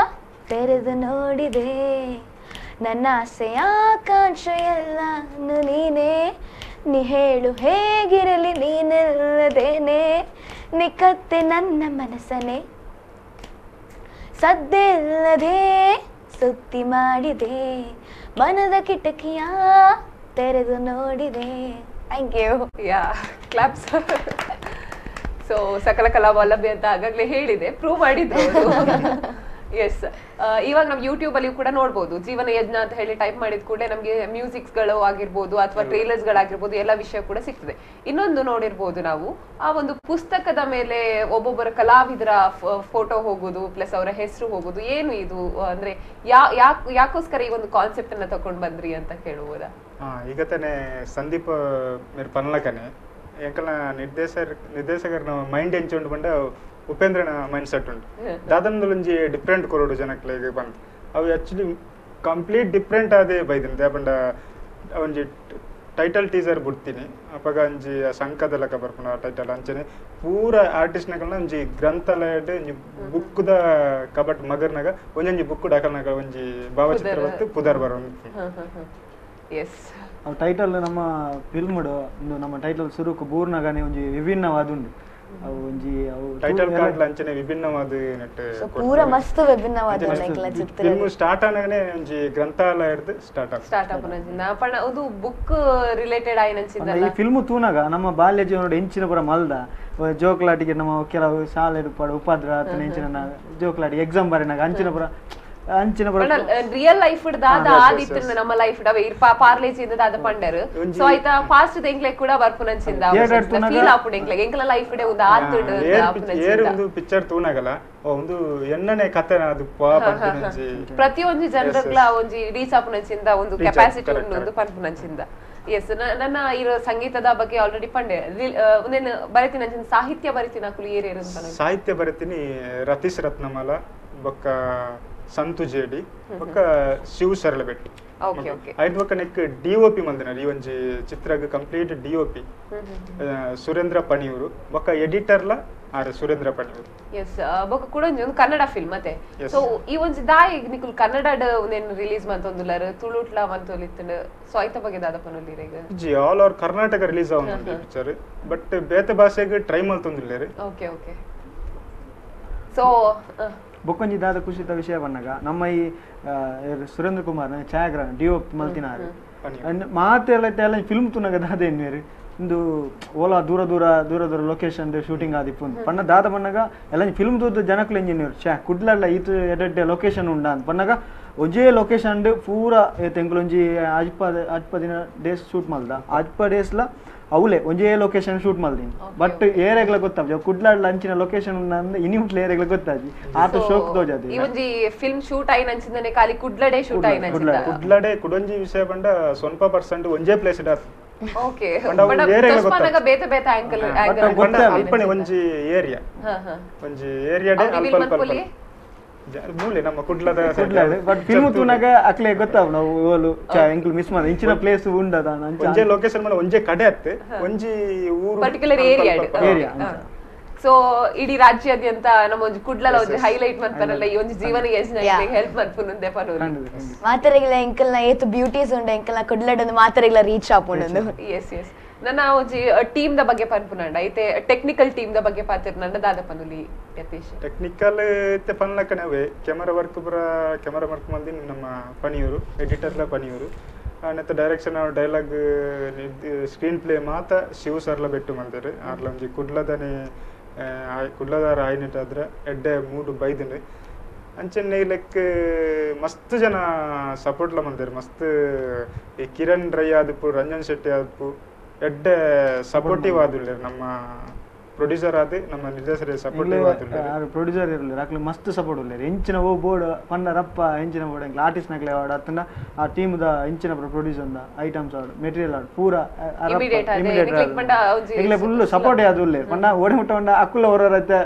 ತೆರೆದು ನೋಡಿದೆ, ನನ್ನ ಆಸೆಯ ಆಕಾಂಕ್ಷೆ ಎಲ್ಲಾನು ನೀನೇ, ನೀ ಹೇಳು ಹೇಗಿರಲಿ ನೀನಿಲ್ಲದೇನೆ, ನಿಕತ್ತೆ ನನ್ನ ಮನಸ್ಸನೆ, ಸದ್ದೆ ಇಲ್ಲದೆ ಸುದ್ದಿ ಮಾಡಿದೆ, ಮನದ ಕಿಟಕಿಯ ತೆರೆದು ನೋಡಿದೆ. Thank you. Yeah, claps. So ಸಕಲ ಕಲಾ ವಲ್ಲಭೆ ಅಂತ ಆಗಾಗ್ಲೇ ಹೇಳಿದೆ, ಪ್ರೂವ್ ಮಾಡಿದ್ರು. ಎಸ್, ಇವಾಗ ನಾವು ಯೂಟ್ಯೂಬ್ ಅಲ್ಲಿ ಕೂಡ ನೋಡ್ಬೋದು, ಜೀವನ ಯಜ್ಞ ಅಂತ ಹೇಳಿ ಟೈಪ್ ಮಾಡಿದ ಕೂಡಲೇ ನಮಗೆ ಮ್ಯೂಸಿಕ್ಸ್ ಗಳು ಆಗಿರ್ಬೋದು ಅಥವಾ ಟ್ರೇಲರ್ಸ್ ಗಳಾಗಿರ್ಬೋದು ಎಲ್ಲ ವಿಷಯ ಕೂಡ ಸಿಗ್ತದೆ. ಇನ್ನೊಂದು ನೋಡಿರ್ಬೋದು ನಾವು, ಆ ಒಂದು ಪುಸ್ತಕದ ಮೇಲೆ ಒಬ್ಬೊಬ್ಬರ ಕಲಾವಿದರ ಫೋಟೋ ಹೋಗೋದು ಪ್ಲಸ್ ಅವರ ಹೆಸರು ಹೋಗೋದು, ಏನು ಇದು ಅಂದ್ರೆ ಯಾಕೋಸ್ಕರ ಈ ಒಂದು ಕಾನ್ಸೆಪ್ಟ್ ಅನ್ನ ತಕೊಂಡ್ ಬಂದ್ರಿ ಅಂತ ಕೇಳುವುದಾ? ಈಗ ತಾನೇ ಸಂದೀಪ್ ಮೇರ್ ಪನ್ಲಕನೆ ಎಂಕಲ್ನ ನಿರ್ದೇಶಕರನ ಮೈಂಡ್ ಎಂಚುಂಡು ಪಂಡ ಉಪೇಂದ್ರನ ಮೈಂಡ್ ಸೆಟ್ ಉಂಟು. ದಾದಂದೊಂಜಿ ಡಿಫ್ರೆಂಟ್ ಕೊರೋಡು ಜನಕ್ಲೆಗ್ ಬಂತು ಅವು actually complete different ಆದೇ ಬೈದಿನಿ. ದಾಪಂಡ ಒಂಜಿ ಟೈಟಲ್ ಟೀಸರ್ ಬಿಡ್ತೀನಿ, ಅಪಗ ಒಂಜಿ ಶಂಕದ ಲೆಕ್ಕ ಬರ್ಪುನ ಟೈಟಲ್. ಅಂಚನೆ ಪೂರ ಆರ್ಟಿಸ್ಟ್ನಕಲ್ನ ಒಂಜಿ ಗ್ರಂಥಾಲಯಡ್ ಒಂಜಿ ಬುಕ್ದ ಕಬಟ್ ಮಗರ್ನಾಗ ಒಂಜೊಂಜಿ ಬುಕ್ ಡಾಕಲ್ನಾಗ ಒಂಜಿ ಭಾವಚಿತ್ರ ಬತ್ತು ಪುದರ್ ಬರೋಂದು. ಎಸ್, ಅವು ಟೈಟಲ್ ನಮ್ಮ ಫಿಲ್ಮ್ಡು ನಮ್ಮ ಟೈಟಲ್ ಸುರುಕು ಬೂರ್ನಗನೆ ಒಂಜಿ ವಿಭಿನ್ನವಾದುಂಡು. ಅವು ಒಂಜಿ ಅವು ಟೈಟಲ್ ಕಾರ್ಡ್ ಲಂಚನೆ ವಿಭಿನ್ನವಾದ ನೆಟ್ ಪೂರ ಮಸ್ತ್ ವಿಭಿನ್ನವಾದ ಎಂಕಲ ಚಿತ್ರ ಫಿಲ್ಮ್ ಸ್ಟಾರ್ಟ್ ಆನಗನೆ ಒಂಜಿ ಗ್ರಂಥಾಲಯ ಹಿಡ್ದು ಸ್ಟಾರ್ಟ್ ಆಪ ಸ್ಟಾರ್ಟ್ ಆಪುನಂಚಿನ ಪಂಡ ಒಂದು ಬುಕ್ ರಿಲೇಟೆಡ್ ಆಯಿನಂಚಿನ ಈ ಫಿಲ್ಮ್ ತೂನಾಗ ನಮ್ಮ ಬಾಲ್ಯ ಜೀವನದ ಎಂಚಿನ ಪೂರ ಮಲ್ದ ಜೋಕ್ಲಾಟಿಗೆ ನಮ್ಮ ಕೆಲವು ಶಾಲೆ ಉಪದ್ರ ಎಂಚಿನ ಜೋಕ್ಲಾಟಿ ಎಕ್ಸಾಮ್ ಬರೆನಾಗ ಅಂಚಿನ ಪೂರ ಅಂಚಿನ ಪೂರ ರಿಯಲ್ ಲೈಫ್ ದಾದ ಆದಿತ್ತು ನಮ್ಮ ಲೈಫ್ ಡವೆ ಇರ್ಪ ಪಾರ್ಲೇಜಿ ಇಂದ ದಾದ ಪಂಡರು ಸೊ ಆಯ್ತಾ ಫಾಸ್ಟ್ ಎಂಕ್ಲೆ ಕೂಡ ಬರ್ಪುನಂಚಿಂದ ಫೀಲ್ ಆಪುಂಡು ಎಂಕ್ಲೆ ಎಂಕ್ಲ ಲೈಫ್ ಡೆ ಒಂದು ಆತುಡು ಏರು ಒಂದು ಪಿಕ್ಚರ್ ತೂನಾಗಲ ಒಂದು ಎಣ್ಣನೆ ಕತೆ ಅದು ಪಂಪುನಂಚಿ ಪ್ರತಿಯೊಂದು ಜನರಗ್ಲ ಒಂಜಿ ರೀಚ್ ಆಪುನಂಚಿಂದ ಒಂದು ಕೆಪಾಸಿಟಿ ಉಂಡು ಒಂದು ಪನ್ಪುನಂಚಿಂದ. ಎಸ್, ನನ್ನ ಇರೋ ಸಂಗೀತದ ಬಗ್ಗೆ ಆಲ್ರೆಡಿ ಪಂಡೆ ಒಂದೇನು ಬರೆತಿನ ಸಾಹಿತ್ಯ ಬರೆತಿನ ಅಕುಲು ಏರೇರು ಸಾಹಿತ್ಯ ಬರೆತೀನಿ ರತೀಶ್ ರತ್ನಮಾಲ ಬೊಕ್ಕ ಸಂತು ಜೇಡಿ ಬೊಕ್ಕ ಶಿವ ಸರಳಬೆಟ್ಟು. ಓಕೆ ಓಕೆ ಐದು ಬೊಕ್ಕ neck D O P ಮಂದಿನ ಈ ಒಂಜಿ ಚಿತ್ರಗ್ complete D O P Surendra Paniyoor ಬೊಕ್ಕ ಎಡಿಟರ್ಲ ಆರ್ ಸುರೇಂದ್ರ ಪಣಿಯೂರು. ಎಸ್, ಬೊಕ್ಕ ಕೂಡ ಒಂಜಿ ಒಂದು ಕನ್ನಡ ಫಿಲ್ಮ್ ಮತ್ತೆ ಸೊ ಈ ಒಂಜಿ ದಾಯಿ ನಿಕುಲ್ ಕನ್ನಡಡ್ ಒಂದೇನು ರಿಲೀಸ್ ಮಂತೊಂದುಲ್ಲರ್ ತುಳುಟ್ಲ ಮಂತೊಲಿತ್ತುಂಡು ಸೊ ಐತ ಬಗ್ಗೆ ದಾದ ಪನೊಲ್ಲಿರೆಗ್ G all over Karnataka release ಆವೊಂದುಂಡು picture but ಬೇತೆ ಭಾಷೆಗ್ ಟ್ರೈ ಮಲ್ತೊಂದುಲ್ಲೆರ್. Okay okay so ಬೊಕ್ಕೊಂಜಿ ದಾದ ಖುಷಿತ ವಿಷಯ ಬನ್ನಾಗ ನಮ್ಮ ಈ ಸುರೇಂದ್ರ ಕುಮಾರ್ ಛಾಯಾಗ್ರಹಣ ಡಿ ಒ ಮಲ್ತಿನಾರು ಮಾತೆಲ್ಲ ಎಲ್ಲ ಫಿಲ್ಮ್ ತುನಾಗ ದಾದ ಎನ್ನುವೇರು ಇಂದು ಓಲಾ ದೂರ ದೂರ ದೂರ ದೂರ ಲೊಕೇಶನ್ ಶೂಟಿಂಗ್ ಆದಿಪ್ಪು ಪಣ್ಣ ದಾದ ಬಣ್ಣಗ ಎಲ್ಲ ಫಿಲ್ಮ್ ತೂದು ಜನಕ್ಲು ಇಂಜಿನಿಯರ್ ಛಾ ಕುಡ್ಲಲ್ಲ ಈತು ಎಡೆಡ್ಡೆ ಲೊಕೇಶನ್ ಉಂಡ ಅಂತ ಪಣ್ಣಗ ಒಂಜೇ ಲೊಕೇಶನ್ ಪೂರ ತೆಂಕುಲೊಂಜಿ ಅಜ್ಪ ಅಜ್ಪ ದಿನ ಡೇಸ್ ಶೂಟ್ ಮಲ್ದ ಅಜ್ಪ ಡೇಸ್ಲ ಅವಲೇ ಒಂಜೇ ಲೊಕೇಶನ್ ಶೂಟ್ ಮಲ್ದಿನಿ ಬಟ್ ಏರೆಗ್ಲ ಗೊತ್ತಾಜಿ ಕುಡ್ಲಾಡ್ಲ ಅಂಚಿನ ಲೊಕೇಶನ್ ಉಂಡ ಅಂದ್ರೆ ಇನಿ ಮುಟ್ಲ ಏರೆಗ್ಲ ಗೊತ್ತಾಜಿ ಆತ ಶೋಕ್ ತೋಜಾದಿ ಈ ಒಂಜಿ ಫಿಲ್ಮ್ ಶೂಟ್ ಆಯಿನಂಚಿಂದನೆ ಖಾಲಿ ಕುಡ್ಲಡೆ ಶೂಟ್ ಆಯಿನಂಚಿಂದ ಕುಡ್ಲಡೆ ಕುಡೊಂಜಿ ವಿಷಯ ಬಂಡ 0% ಒಂಜೇ place Dock. Okay but ಬೇತೆ ಬೇತೆ ಆಂಗಲ್ ಆಂಗಲ್ ಅಲ್ಪನೆ ಒಂಜಿ ಏರಿಯಾ ಒಂಜಿ ಏರಿಯಾ ಡೆ ಅಲ್ಪ ಅಲ್ಪ ಮೂಲೆ ನಮ್ಮ ಕುಡ್ಲದ ಕುಡ್ಲದ ಬಟ್ ಫಿಲ್ಮ್ ತೂನಾಗ ಅಕ್ಲೆ ಗೊತ್ತಾವ್ ನಾವು ಓಲು ಚಾ ಎಂಕುಲು ಮಿಸ್ ಮಾಡ ಇಂಚಿನ ಪ್ಲೇಸ್ ಉಂಡದ ಒಂಜೇ ಲೊಕೇಶನ್ ಮಾಡ ಒಂಜೇ ಕಡೆ ಅತ್ತೆ ಒಂಜಿ ಊರು particular area area. So ಇಡೀ ರಾಜ್ಯಾದ್ಯಂತ ನಮ್ಮ ಒಂಜಿ ಕುಡ್ಲಲ ಒಂಜಿ ಹೈಲೈಟ್ ಮನ್ಪನಲ್ಲ ಈ ಒಂಜಿ ಜೀವನ ಯೋಜನೆ ಹೆಲ್ಪ್ ಮನ್ಪುನುಂದೆ ಪನೋಲಿ ಮಾತರೆಗ್ಲ ಎಂಕಲ್ನ ಏತು ಬ್ಯೂಟೀಸ್ ಉಂಡು ಎಂಕಲ್ನ ಕುಡ್ಲಡ್ ಮಾತರೆಗ್ಲ ರೀಚ್ ಆಪುಂಡು. ಎಸ್ ಎಸ್, ನನ್ನ ಒಂಜಿ ಟೀಮ್ the ಬಗ್ಗೆ ಪನ್ಪುನಂಡ ಐತೆ technical team the ಬಗ್ಗೆ ಪಾತಿರ್ನಂಡ ದಾದ ಪನುಲಿ ಯತೀಶ್. ಟೆಕ್ನಿಕಲ್ ಇತ್ತೆ ಪನ್ಲಕನವೇ ಕ್ಯಾಮರಾ ವರ್ಕ್ ಪುರ ಕ್ಯಾಮರಾ ವರ್ಕ್ ಮಂದಿನ ನಮ್ಮ ಪಣಿಯೂರು ಎಡಿಟರ್ಲ ಪಣಿಯೂರು ಮತ್ತು direction dialogue screen play ಮಾತ ಶಿವ ಸರ್ಲ ಬೆಟ್ಟು ಮಂದಿರು ಆರ್ಲ ಒಂಜಿ ಕುಡ್ಲದನೆ ಕುಡ್ಲದಾರ ಆಯ್ನಿಟ್ಟಾದ್ರೆ ಎಡ್ಡೆ ಮೂಡು ಬೈದಿನಿ ಅಂಚನೆ ಲೆಕ್ ಮಸ್ತ್ ಜನ ಸಪೋರ್ಟ್ಲ ಮಂದಿರು ಮಸ್ತ್ ಈ ಕಿರಣ್ ರೈ ಆದಿಪ್ಪು ರಂಜನ್ ಶೆಟ್ಟಿ ಆದಿಪ್ಪು ಎಡ್ಡೆ ಸಪೋರ್ಟಿವ್ ಆದುಲ್ಲೆರ್ ನಮ್ಮ ಪ್ರೊಡ್ಯೂಸರ್ ಆದ ನಮ್ಮ ನಿರ್ದೇಶಕರ ಸಪೋರ್ಟಿವ್ ಆದುಲ್ಲೆರ್ ಪ್ರೊಡ್ಯೂಸರ್ ಇರಲಿಲ್ಲ ಅಕ್ಲೆ ಮಸ್ತ್ ಸಪೋರ್ಟ್ ಉಲ್ಲೆರ್ ಎಂಚಿನ ಓ ಬೋರ್ಡ್ ಪಂಡ ರಪ್ಪ ಎಂಚಿನ ಬೋರ್ಡ್ ಎಂಕ್ಲ ಆರ್ಟಿಸ್ಟ್ ನಕ್ಲೆ ಆವಡ್ ಅತ್ತಂಡ ಆ ಟೀಮ್ the ಎಂಚಿನ ಪ್ರೊಡ್ಯೂಸರ್ the items ಆವಡ್ material ಆವಡ್ ಪೂರ ಎಂಕ್ಲೆ ಫುಲ್ ಸಪೋರ್ಟ್ ಆದುಲ್ಲೆರ್ ಪಂಡ ಓಡೆ ಮುಟ್ಟ ಪಂಡ ಅಕುಲ ಹೊರರತ್ತೆ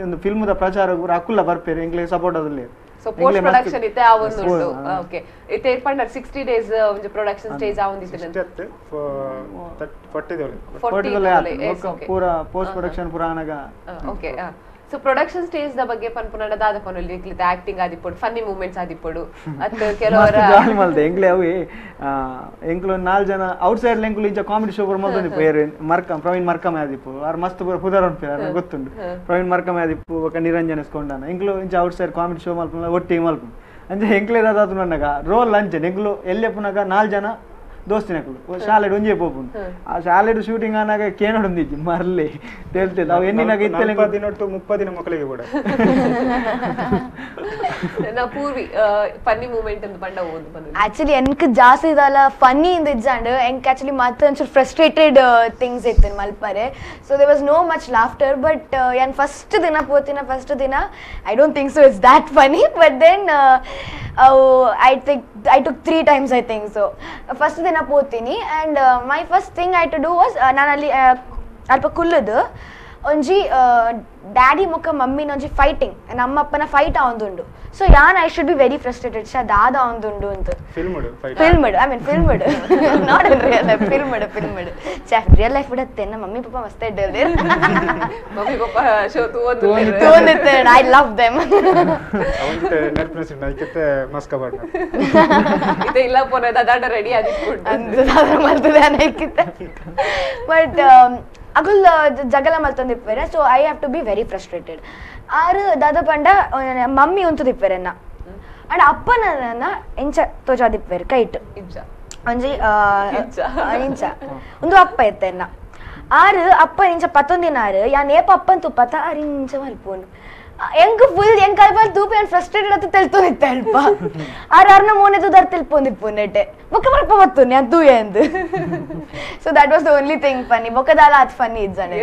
ಒಂದು ಫಿಲ್ಮ್ the ಪ್ರಚಾರ ಪೂರ ಅಕುಲ ಬರ್ಪೇರು ಎಂಕ್ಲೆ ಸಪೋರ್ಟ್ ಆದುಲ್ಲೆರ್. So post production ಇತ್ತೆ ಆವೊಂದು ಉಂಡು. ಓಕೆ ಇತ್ತೆ ಪಂಡ 60 ಡೇಸ್ ಒಂಜಿ ಪ್ರೊಡಕ್ಷನ್ ಸ್ಟೇಜ್ ಆವೊಂದಿತ್ತು 40 40 ಪೂರ ಪೋಸ್ಟ್ ಪ್ರೊಡಕ್ಷನ್ ಪೂರ ಆನಗ. Okay, so production stage the ಬಗ್ಗೆ ಪನ್ಪುನಂಡ ದಾದ ಪನೊಲಿ ನಿಕ್ಲಿತ ಆಕ್ಟಿಂಗ್ ಆದಿಪ್ಪೊಡು ಫನ್ನಿ ಮೂವ್ಮೆಂಟ್ಸ್ ಆದಿಪ್ಪೊಡು ಅತ್ತ ಕೆಲವರ ಜಾಲಿ ಮಲ್ದೆ ಎಂಕ್ಲೆ ಅವೆ ಎಂಕ್ಲು 4 ಜನ ಔಟ್ ಸೈಡ್ ಎಂಕ್ಲು ಇಂಚ ಕಾಮಿಡಿ ಶೋ ಪೂರ ಮಲ್ತೊಂದಿಪ್ಪು ಏರು ಮರ್ಕಂ ಪ್ರವೀಣ್ ಮರ್ಕಮ್ ಆದಿಪ್ಪು ಆರ್ ಮಸ್ತ್ ಪೂರ ಪುದರ್ ಉಂಟು ಆರ್ ಗೊತ್ತುಂಡು ಪ್ರವೀಣ್ ಮರ್ಕಮ್ ಆದಿಪ್ಪು ಬೊಕ್ಕ ನಿರಂಜನ್ ಎಸ್ಕೊಂಡಾನ ಎಂಕ್ಲು ಇಂಚ out side comedy show ಮಲ್ಪುನ ಒಟ್ಟಿಗೆ ಮಲ್ಪು ಅಂಚೆ ಎಂಕ್ಲೆ ದಾದಾತುನಗ ರೋಲ್ ಅಂಚೆ ಎಂಕ್ಲು ಎಲ್ಲೆಪ್ಪುನಾಗ 4 ಜನ ದೋಸ್ತಿನಕುಲು ಶಾಲೆಡ್ ಒಂಜೇ ಪೋಪುಂಡು ಆ ಶಾಲೆಡ್ ಶೂಟಿಂಗ್ ಆನಾಗ ಕೇನೊಡೊಂದಿಜ್ಜಿ ಮರ್ಲೆ ತೇಲ್ತೇಲ್ ಅವು ಎನ್ನಿನಾಗ ಇತ್ತಲೆ ದಿನೊಟ್ಟು 30 ದಿನ ಮಕ್ಕಳಿಗೆ ಕೂಡ ನಾ ಪೂರ್ವಿ ಫನ್ನಿ ಮೂಮೆಂಟ್ ಅಂತ ಪಂಡ ಓದು ಬಂದು ಆಕ್ಚುಲಿ ಎನ್ಕ್ ಜಾಸ್ತಿ ಇದಲ್ಲ ಫನ್ನಿ ಇಂದ ಇಜ್ಜಾಂಡ್ ಎಂಕ್ ಆಕ್ಚುಲಿ ಮತ್ತೆ ಒಂಚೂರು ಫ್ರಸ್ಟ್ರೇಟೆಡ್ ಥಿಂಗ್ಸ್ ಇತ್ತು ಮಲ್ಪರೆ. So there was no much laughter but ಯಾನ್ ಫಸ್ಟ್ ದಿನ ಪೋತಿನ ಫಸ್ಟ್ ದಿನ I don't think so it's that funny but then I think I took 3 times I think so. First ದಿನ ಪೋತೀನಿ and my first thing I to do was ನಾನು ಅಲ್ಲಿ ಅಲ್ಪ ಕುಲ್ಲದು ಒಂಜಿ ಡ್ಯಾಡಿ ಮುಖ ಮಮ್ಮಿನ ಒಂಜಿ ಫೈಟಿಂಗ್ ನಮ್ಮಪ್ಪನ ಫೈಟ್ ಆವೊಂದುಂಡು. ಸೊ ಯಾನ್ I should be very frustrated Shah ದಾದ ಆವೊಂದುಂಡು ಅಂತ film I mean film not in real life film film ಛಾ ರಿಯಲ್ ಲೈಫ್ ಬಿಡತ್ತೆ ನಮ್ಮ ಮಮ್ಮಿ ಪಪ್ಪ ಮಸ್ತ್ ಇಡ್ಡಲ್ದೆ ಮಮ್ಮಿ ಪಪ್ಪ ಶೋ ತೂವೊಂದಿತ್ತೆ I love them ಇಲ್ಲ ಪೋನ ದಾದಾಡ ರೆಡಿ ಆದಿಪ್ಪುಂಡು ಅಂದ್ ದಾದ ಮಲ್ತದೆ ಅನೈಕಿತ್ತೆ but ಅಗುಲ್ ಜಗಲ ಮಲ್ತೊಂದಿಪ್ಪೆರೆ. So I have to be very frustrated. ಆರು ದಾದ ಪಂಡ ಮಮ್ಮಿ ಉಂತುದಿಪ್ಪೆರೆನ್ನ ಅಂಡ್ ಅಪ್ಪನ ಎಂಚ ತೋಜಾದಿಪ್ಪೆರ್ ಕೈಟ್ ಒಂಜಿ ಇಂಚ ಒಂದು ಅಪ್ಪ ಇತ್ತೆನ್ನ ಆರು ಅಪ್ಪ ಇಂಚ ಪತ್ತೊಂದಿನ ಆರು ಯಾನ್ ಏಪ ಅಪ್ಪನ್ ತುಪ್ಪತ್ತ ಆರು ಇಂಚ ಮಲ್ಪೋನು ಎಂಕ್ ಫುಲ್ ಎಂಕ್ ಅಲ್ಪ ತೂಪಿ ಯಾನ್ ಫ್ರಸ್ಟ್ರೇಟೆಡ್ ಅತ್ತ ತೆಲ್ತೊಂದಿತ್ತೆ ಅಲ್ಪ ಆರು ಅರ್ನ ಮೋನೆ ತೂದಾರ್ ತೆಲ್ಪೊಂದಿಪ್ಪು ನೆಟ್ಟೆ ಬೊಕ್ಕ ಮಲ್ಪ ಬತ್ತೊಂದು ಯಾನ್ ತೂಯೆ ಅಂದ್. So that was the only thing funny. ಬೊಕ್ಕದಾಲ ಅದು ಫನ್ನಿ ಇಜ್ಜಾನೆ.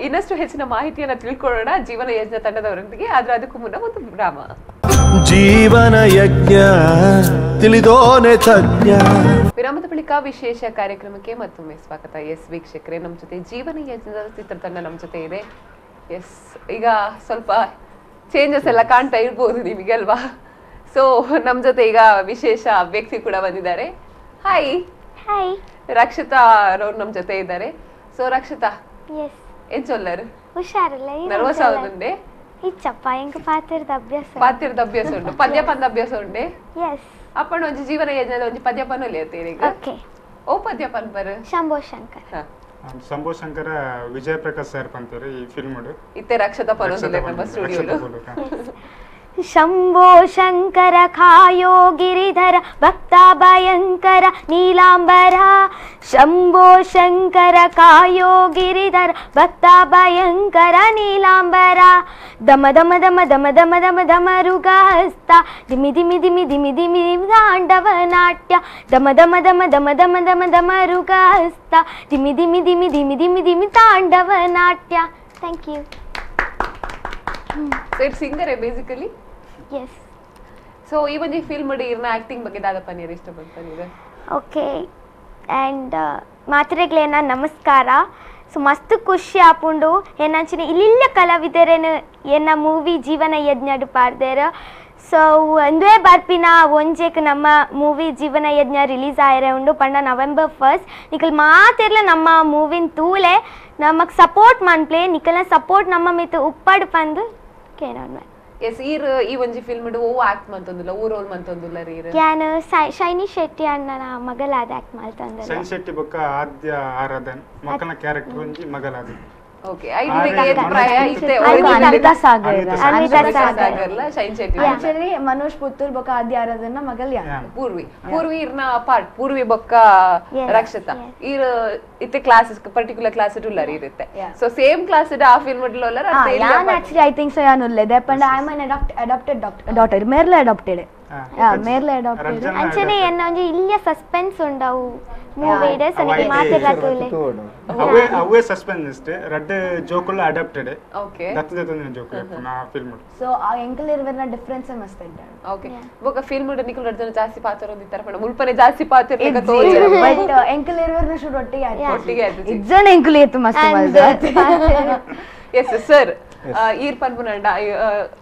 ಇನ್ನಷ್ಟು ಹೆಚ್ಚಿನ ಮಾಹಿತಿಯನ್ನ ತಿಳ್ಕೊಳ್ಳೋಣ ಜೀವನ ಯಜ್ಞ ತಂಡದವರೊಂದಿಗೆ. ಆದ್ರೆ ಅದಕ್ಕೂ ಮುನ್ನ ಒಂದು ವಿರಾಮ. ಜೀವನ ಯಜ್ಞ ತಿಳಿದೋನೆ ತಜ್ಞ. ವಿರಾಮದ ಬಳಿಕ ವಿಶೇಷ ಕಾರ್ಯಕ್ರಮಕ್ಕೆ ಮತ್ತೊಮ್ಮೆ ಸ್ವಾಗತ. ಎಸ್ ವೀಕ್ಷಕರೇ, ನಮ್ಮ ಜೊತೆ ಜೀವನ ಯಜ್ಞದ ಚಿತ್ರತಂಡ ನಮ್ಮ ಜೊತೆ ಇದೆ. ಎಸ್, ಈಗ ಸ್ವಲ್ಪ ಚೇಂಜಸ್ ಎಲ್ಲ ಕಾಣ್ತಾ ಇರ್ಬೋದು ನಿಮಗೆ ಅಲ್ವಾ? ಸೊ ನಮ್ಮ ಜೊತೆ ಈಗ ವಿಶೇಷ ವ್ಯಕ್ತಿ ಕೂಡ ಬಂದಿದ್ದಾರೆ. ಹಾಯ್ ಹಾಯ್, ರಕ್ಷಿತಾ ಅವ್ರು ನಮ್ಮ ಜೊತೆ ಇದ್ದಾರೆ. ಸೊ ರಕ್ಷಿತಾ, ಏನ್ ಚೊಲ್ಲರು? ಹುಷಾರಿಲ್ಲ, ನರ್ವಸ್ ಆಗುಂಡೆ? ಇಚ್ಚಪ್ಪ, ಎಂಕ್ ಪಾತಿರದ ಅಭ್ಯಾಸ. ಪಾತಿರದ ಅಭ್ಯಾಸ ಉಂಟು, ಪದ್ಯ ಪಂದ ಅಭ್ಯಾಸ ಉಂಡೆ? ಎಸ್. ಅಪ್ಪಣ ಒಂಜಿ ಜೀವನ ಯಜ್ಞದ ಒಂಜಿ ಪದ್ಯ ಪನ್ನೊಲಿ ಅತ್ತೇರಿ. ಓಕೆ. ಓ ಪದ್ಯ ಪನ್ಪರ್? ಶಂಭೋ ಶಂಕರ್. ಶಂಭೋ ಶಂಕರ ವಿಜಯ ಪ್ರಕಾಶ್ ಸರ್ ಪಂತೇರು ಈ ಫಿಲ್ಮ್ ಇತ್ತೆ ರಕ್ಷತಾ ಪನ್ನೊಂದುಲ್ಲೆ ನಮ್ಮ ಸ್ಟುಡಿಯೋಡು. ಶಂಭೋ ಶಂಕರ ಖಾಯೋ ಗಿರಿಧರ ಭಕ್ತ ಭಯಂಕರ ನೀಲಾಂಬರ. ಶಂಭೋ ಶಂಕರ ಖಾಯೋ ಗಿರಿಧರ ಭಕ್ತ ಭಯಂಕರ ನೀಲಾಂಬರ. ದಮ ದಮ ದಮ ದಮ ದಮ ದಮ ದಮರುಗಹಸ್ತ ದಿಮಿ ದಿಮಿ ದಿಮಿ ದಿಮಿ ದಿಮಿ ತಾಂಡವ ನಾಟ್ಯ. ದಮ ದಮ ದಮ ದಮ ದಮ ದಮ ದಮರುಗಹಸ್ತ ದಿಮಿ ದಿಮಿ ದಿಮಿ ದಿಮಿ ದಿಮಿ ದಿಮಿ ತಾಂಡವ ನಾಟ್ಯ. Thank you. So it's singer basically? Yes. So ಈ ಒಂಜಿ ಫಿಲ್ಮ್ ಇರ್ನ ಆಕ್ಟಿಂಗ್ ಬಗ್ಗೆ ದಾದಪ್ಪ ನೀರು ಇಷ್ಟಪಡ್ತಾನೆ? ಓಕೆ. ಆ್ಯಂಡ್ ಮಾತ್ರೆಗಳೇನ ನಮಸ್ಕಾರ. ಸೊ ಮಸ್ತ್ ಖುಷಿ ಆಪುಂಡು ಏನಂಚಿನ ಇಲ್ಲಿಲ್ಲ ಕಲಾವಿದರೇನು ಎನ್ನ ಮೂವಿ ಜೀವನ ಯಜ್ಞ ಪಾಡ್ದೇರು. ಸೊ ಒಂದೇ ಬರ್ಪಿನ ಒಂಜೆಕ್ ನಮ್ಮ ಮೂವಿ ಜೀವನ ಯಜ್ಞ ರಿಲೀಸ್ ಆಯರೆ ಉಂಡು ಪಂಡ ನವೆಂಬರ್ 1 ನಿಕಲ್ ಮಾತಿರ್ಲ ನಮ್ಮ ಮೂವಿನ ತೂಲೆ ನಮಗ್ ಸಪೋರ್ಟ್ ಮನ್ಪ್ಲೆ ನಿಕಲ್ನ ಸಪೋರ್ಟ್ ನಮ್ಮ ಮಿತ್ತು ಉಪ್ಪಾಡು ಪಂದು ಕೇನೋಣ. ಎಸ್, ಈರ್ ಈ ಒಂಜಿ ಫಿಲ್ಮ್ ಡ್ ಓ ಆಕ್ಟ್ ಮಂತೊಂದುಲ್ಲ, ಓ ರೋಲ್ ಮಂತೊಂದುಲ್ಲ ರೀ? ಯಾನ್ ಶೈನಿ ಶೆಟ್ಟಿ ಅಣ್ಣನ ಮಗಲಾದ ಆಕ್ಟ್ ಮಲ್ತೊಂದುಲ್ಲ. ಶೈನಿ ಶೆಟ್ಟಿ ಬೊಕ್ಕ ಆದ್ಯ ಆರಾಧನ್ ಮಕ್ಕಳ ಕ್ಯಾರೆಕ್ಟರ್ ಒಂಜಿ ಮಗಲಾದ. ಓಕೆ, ಐದು ಏತ್ ಪ್ರಾಯ ಇತ್ತೆ? ಅನಿತಾ ಸಾಗರ್. ಅನಿತಾ ಸಾಗರ್ ಲ ಶೈನ್ ಶೆಟ್ಟಿ. ಆಕ್ಚುಲಿ ಮನೋಜ್ ಪುತ್ತೂರ್ ಬೊಕ್ಕ ಆದ್ಯ ಆರಾಧನ್ ಮಗಲ್ ಯಾನ್. ಪೂರ್ವಿ, ಪೂರ್ವಿ ಇರ್ನ ಪಾರ್ಟ್, ಪೂರ್ವಿ ಬೊಕ್ಕ ರಕ್ಷಿತಾ ಈರ್ ಇತ್ತೆ classes particular class ಉಲ್ಲರ್ ಇರುತ್ತೆ. So same class ಆ ಫಿಲ್ಮ್ ಉಲ್ಲರ್? ಯಾನ್ actually I think so ಯಾನ್ ಉಲ್ಲೆ ದೇಪಂಡ I am an adopted daughter. ಮೇರ್ಲ adopted. ಮೇರ್ಲ adopted. ಅಂಚನೆ ಎನ್ನ ಒಂಜಿ ಇಲ್ಲಿಯ ಸಸ್ಪೆನ್ಸ್ ಉಂಡವು ಮೂವಿ ಡ್. ಸೊ ನಿಗೆ ಮಾತಿರ್ಲ ತೂಲೆ ಅವೇ ಅವೇ ಸಸ್ಪೆನ್ಸ್ ಇಷ್ಟೇ ರಡ್ಡ್ ಜೋಕುಲ ಅಡಾಪ್ಟೆಡ್. ಓಕೆ, ದತ್ತು ದತ್ತೊಂದಿನ ಜೋಕುಲು ನಾ ಫಿಲ್ಮ್. ಸೊ ಆ ಎಂಕಲ್ ಇರ್ವೆರ್ನ ಡಿಫರೆನ್ಸ್ ಮಸ್ತ್ ಇದ್ದ. ಓಕೆ, ಬೊಕ ಫಿಲ್ಮ್ ಡ್ ನಿಕುಲ್ ರಡ್ಡ್ ಜನ ಜಾಸ್ತಿ ಪಾತ್ರ ಹೊಂದಿತ್ತಾರೆ ಪಂಡ ಮುಲ್ಪನೆ ಜಾಸ್ತಿ ಪಾತ್ರ ಲೆಕ್ಕ ತೋಜಿ. ಬಟ್ ಎಂಕಲ್ ಇರ್ವೆರ್ನ ಶೂಟ್ ಒಟ್ಟಿಗೆ ಆಯ್ತು. ಒಟ್ಟಿಗೆ ಆಯ್ತು. ಇಜ್ಜನ ಎಂಕಲ್ ಏತು ಮಸ್ತ್ ಮಲ್ದ. ಎಸ್ ಸರ್, ಈರ್ ಪನ್ಪುನಂಡ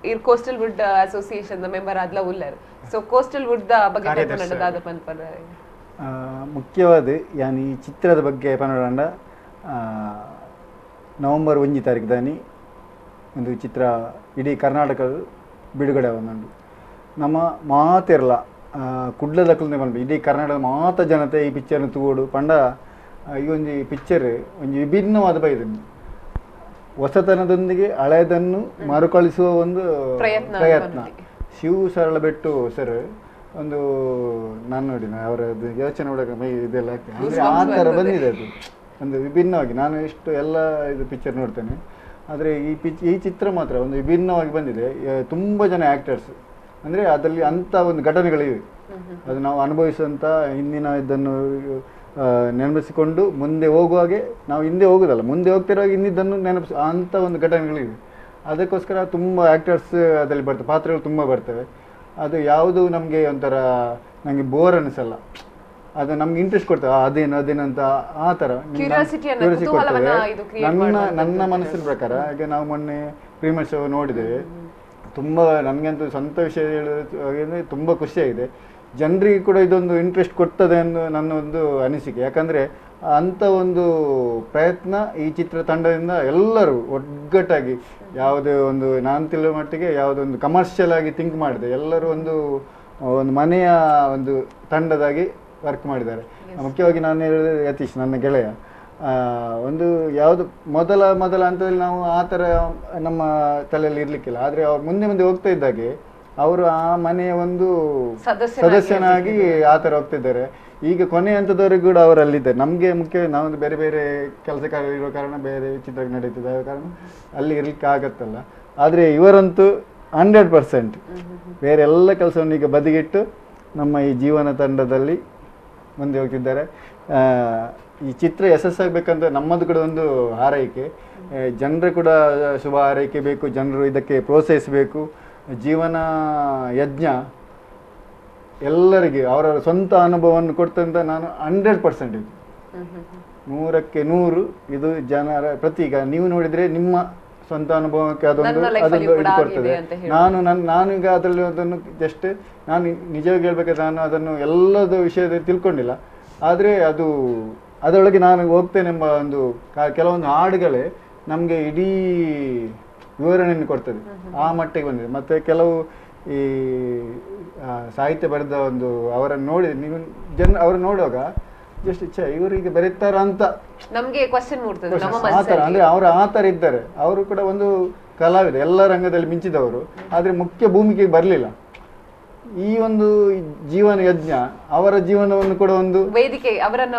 ಈರ್ coastal wood association the member ಆದ್ಲ ಉಲ್ಲರ್. So coastal wood the ಬಗ್ಗೆ ಪನ್ಪುನಂಡ ದಾದ ಪನ್ಪನ? ಮುಖ್ಯವಾದ ಯಾನ್ ಈ ಚಿತ್ರದ ಬಗ್ಗೆ ಪನೋಡಂಡ ನವೆಂಬರ್ 1 ತಾರೀಕು ದಾನಿ ಒಂದು ಚಿತ್ರ ಇಡೀ ಕರ್ನಾಟಕ ಬಿಡುಗಡೆ ಒಂದುಂಡು. ನಮ್ಮ ಮಾತಿರಲ ಕುಡ್ಲದ ಪನ್ಪ ಇಡೀ ಕರ್ನಾಟಕದ ಮಾತ ಜನತೆ ಈ ಪಿಕ್ಚರ್ನ ತೂವೋಡು ಪಂಡ ಈ ಒಂಜಿ ಪಿಕ್ಚರ್ ಒಂಜಿ ವಿಭಿನ್ನವಾದ ಬೈದುಂಡು. ಹೊಸತನದೊಂದಿಗೆ ಹಳೆಯದನ್ನು ಮರುಕಳಿಸುವ ಒಂದು ಪ್ರಯತ್ನ. ಶಿವ ಸರಳಬೆಟ್ಟು ಸರ್ ಒಂದು ನಾನು ನೋಡಿನ ಅವರ ಯೋಚನೆ ನೋಡೋಕೆ ಮೈ ಇದೆಲ್ಲ ಆಗ್ತದೆ ಅಂದರೆ ಆ ಥರ ಬಂದಿದೆ. ಅದು ಒಂದು ವಿಭಿನ್ನವಾಗಿ ನಾನು ಎಷ್ಟು ಎಲ್ಲ ಇದು ಪಿಕ್ಚರ್ ನೋಡ್ತೇನೆ, ಆದರೆ ಈ ಚಿತ್ರ ಮಾತ್ರ ಒಂದು ವಿಭಿನ್ನವಾಗಿ ಬಂದಿದೆ. ತುಂಬ ಜನ ಆ್ಯಕ್ಟರ್ಸ್ ಅಂದರೆ ಅದರಲ್ಲಿ ಅಂಥ ಒಂದು ಘಟನೆಗಳಿವೆ, ಅದು ನಾವು ಅನುಭವಿಸುವಂಥ ಹಿಂದಿನ ಇದನ್ನು ನೆನಪಿಸಿಕೊಂಡು ಮುಂದೆ ಹೋಗುವಾಗೆ ನಾವು ಹಿಂದೆ ಹೋಗೋದಲ್ಲ, ಮುಂದೆ ಹೋಗ್ತಿರುವಾಗ ಹಿಂದಿದ್ದನ್ನು ನೆನಪಿಸ್ ಅಂಥ ಒಂದು ಘಟನೆಗಳಿವೆ. ಅದಕ್ಕೋಸ್ಕರ ತುಂಬ ಆ್ಯಕ್ಟರ್ಸ್ ಅದರಲ್ಲಿ ಬರ್ತವೆ, ಪಾತ್ರಗಳು ತುಂಬ ಬರ್ತವೆ. ಅದು ಯಾವುದು ನಮಗೆ ಒಂಥರ ನನಗೆ ಬೋರ್ ಅನಿಸಲ್ಲ, ಅದು ನಮ್ಗೆ ಇಂಟ್ರೆಸ್ಟ್ ಕೊಡ್ತವೆ. ಅದೇನು ಅದೇನಂತ ಆ ಥರ ಕೊಡ್ತವೆ. ನನ್ನ ನನ್ನ ಮನಸ್ಸಿನ ಪ್ರಕಾರ ಹಾಗೆ ನಾವು ಮೊನ್ನೆ ಪ್ರೀಮಿಯರ್ ಶೋ ನೋಡಿದ್ದೇವೆ. ತುಂಬ ನನಗಂತೂ ಸ್ವಂತ ವಿಷಯ ಹೇಳೋದು ತುಂಬ ಖುಷಿಯಾಗಿದೆ. ಜನರಿಗೆ ಕೂಡ ಇದೊಂದು ಇಂಟ್ರೆಸ್ಟ್ ಕೊಡ್ತದೆ ಅನ್ನೋ ನನ್ನ ಒಂದು ಅನಿಸಿಕೆ. ಯಾಕಂದರೆ ಅಂಥ ಒಂದು ಪ್ರಯತ್ನ ಈ ಚಿತ್ರತಂಡದಿಂದ ಎಲ್ಲರೂ ಒಗ್ಗಟ್ಟಾಗಿ, ಯಾವುದೇ ಒಂದು ನಾನು ತಿಳಿದ ಮಟ್ಟಿಗೆ ಯಾವುದೊಂದು ಕಮರ್ಷಿಯಲ್ ಆಗಿ ಥಿಂಕ್ ಮಾಡಿದೆ, ಎಲ್ಲರೂ ಒಂದು ಒಂದು ಮನೆಯ ಒಂದು ತಂಡದಾಗಿ ವರ್ಕ್ ಮಾಡಿದ್ದಾರೆ. ಮುಖ್ಯವಾಗಿ ನಾನು ಹೇಳಿದ್ರೆ ಯತೀಶ್ ನನ್ನ ಗೆಳೆಯ, ಒಂದು ಯಾವುದು ಮೊದಲ ಮೊದಲ ಹಂತದಲ್ಲಿ ನಾವು ಆ ಥರ ನಮ್ಮ ತಲೆಯಲ್ಲಿ ಇರಲಿಕ್ಕಿಲ್ಲ. ಆದರೆ ಅವ್ರು ಮುಂದೆ ಮುಂದೆ ಹೋಗ್ತಾ ಇದ್ದಾಗೆ ಅವರು ಆ ಮನೆಯ ಒಂದು ಸದಸ್ಯನಾಗಿ ಆ ಥರ ಹೋಗ್ತಿದ್ದಾರೆ. ಈಗ ಕೊನೆ ಹಂತದವರೆಗೂ ಕೂಡ ಅವರು ಅಲ್ಲಿದ್ದಾರೆ. ನಮಗೆ ಮುಖ್ಯ ನಾವೊಂದು ಬೇರೆ ಬೇರೆ ಕೆಲಸ ಕಾರ್ಯ ಇರೋ ಕಾರಣ, ಬೇರೆ ಚಿತ್ರ ನಡೀತದೆ ಕಾರಣ ಅಲ್ಲಿ ಇರಲಿಕ್ಕೆ ಆಗತ್ತಲ್ಲ. ಆದರೆ ಇವರಂತೂ 100% ಬೇರೆ ಎಲ್ಲ ಕೆಲಸವನ್ನು ಈಗ ಬದಿಗಿಟ್ಟು ನಮ್ಮ ಈ ಜೀವನ ತಂಡದಲ್ಲಿ ಮುಂದೆ ಹೋಗ್ತಿದ್ದಾರೆ. ಈ ಚಿತ್ರ ಯಶಸ್ಸಾಗಬೇಕಂತ ನಮ್ಮದು ಕೂಡ ಒಂದು ಹಾರೈಕೆ, ಜನರು ಕೂಡ ಶುಭ ಹಾರೈಕೆ ಬೇಕು, ಜನರು ಇದಕ್ಕೆ ಪ್ರೋತ್ಸಾಹಿಸಬೇಕು. ಜೀವನ ಯಜ್ಞ ಎಲ್ಲರಿಗೆ ಅವರವರ ಸ್ವಂತ ಅನುಭವವನ್ನು ಕೊಡ್ತಂತ ನಾನು 100% ಇದು 100ಕ್ಕೆ 100 ಇದು ಜನರ ಪ್ರತಿ. ಈಗ ನೀವು ನೋಡಿದರೆ ನಿಮ್ಮ ಸ್ವಂತ ಅನುಭವಕ್ಕೆ ಅದೊಂದು ಅದೊಂದು ಇದು ಕೊಡ್ತದೆ. ನಾನು ನಾನೀಗ ಅದರಲ್ಲಿ ಅದನ್ನು ಜಸ್ಟ್ ನಾನು ನಿಜವಾಗಿ ಹೇಳ್ಬೇಕಾದ್ರೆ ನಾನು ಅದನ್ನು ಎಲ್ಲದ ವಿಷಯದಲ್ಲಿ ತಿಳ್ಕೊಂಡಿಲ್ಲ. ಆದರೆ ಅದು ಅದರೊಳಗೆ ನಾನು ಹೋಗ್ತೇನೆಂಬ ಒಂದು ಕೆಲವೊಂದು ಹಾಡುಗಳೇ ನಮಗೆ ಇಡೀ ವಿವರಣೆಯನ್ನು ಕೊಡ್ತದೆ, ಆ ಮಟ್ಟಿಗೆ ಬಂದಿದೆ. ಮತ್ತು ಕೆಲವು ಈ ಸಾಹಿತ್ಯ ಬರೆದ ಒಂದು ಅವರನ್ನು ನೋಡಿ ನೀವು ಜನ ಅವರನ್ನು ನೋಡುವಾಗ ಜಸ್ಟ್ ಇಚ್ಛೆ ಇವರು ಈಗ ಬರೀತಾರ ಅಂತ ನಮಗೆ ಕ್ವಶನ್ ಮೂಡ್ತದೆ. ಆ ಥರ ಅಂದರೆ ಅವರು ಆ ಥರ ಇದ್ದಾರೆ. ಅವರು ಕೂಡ ಒಂದು ಕಲಾವಿದ, ಎಲ್ಲ ರಂಗದಲ್ಲಿ ಮಿಂಚಿದವರು, ಆದರೆ ಮುಖ್ಯ ಭೂಮಿಕೆಗೆ ಬರಲಿಲ್ಲ. ಈ ಒಂದು ಜೀವನ ಯಜ್ಞ ಅವರ ಜೀವನವನ್ನು ಕೂಡ ಒಂದು ವೇದಿಕೆ ಅವರನ್ನ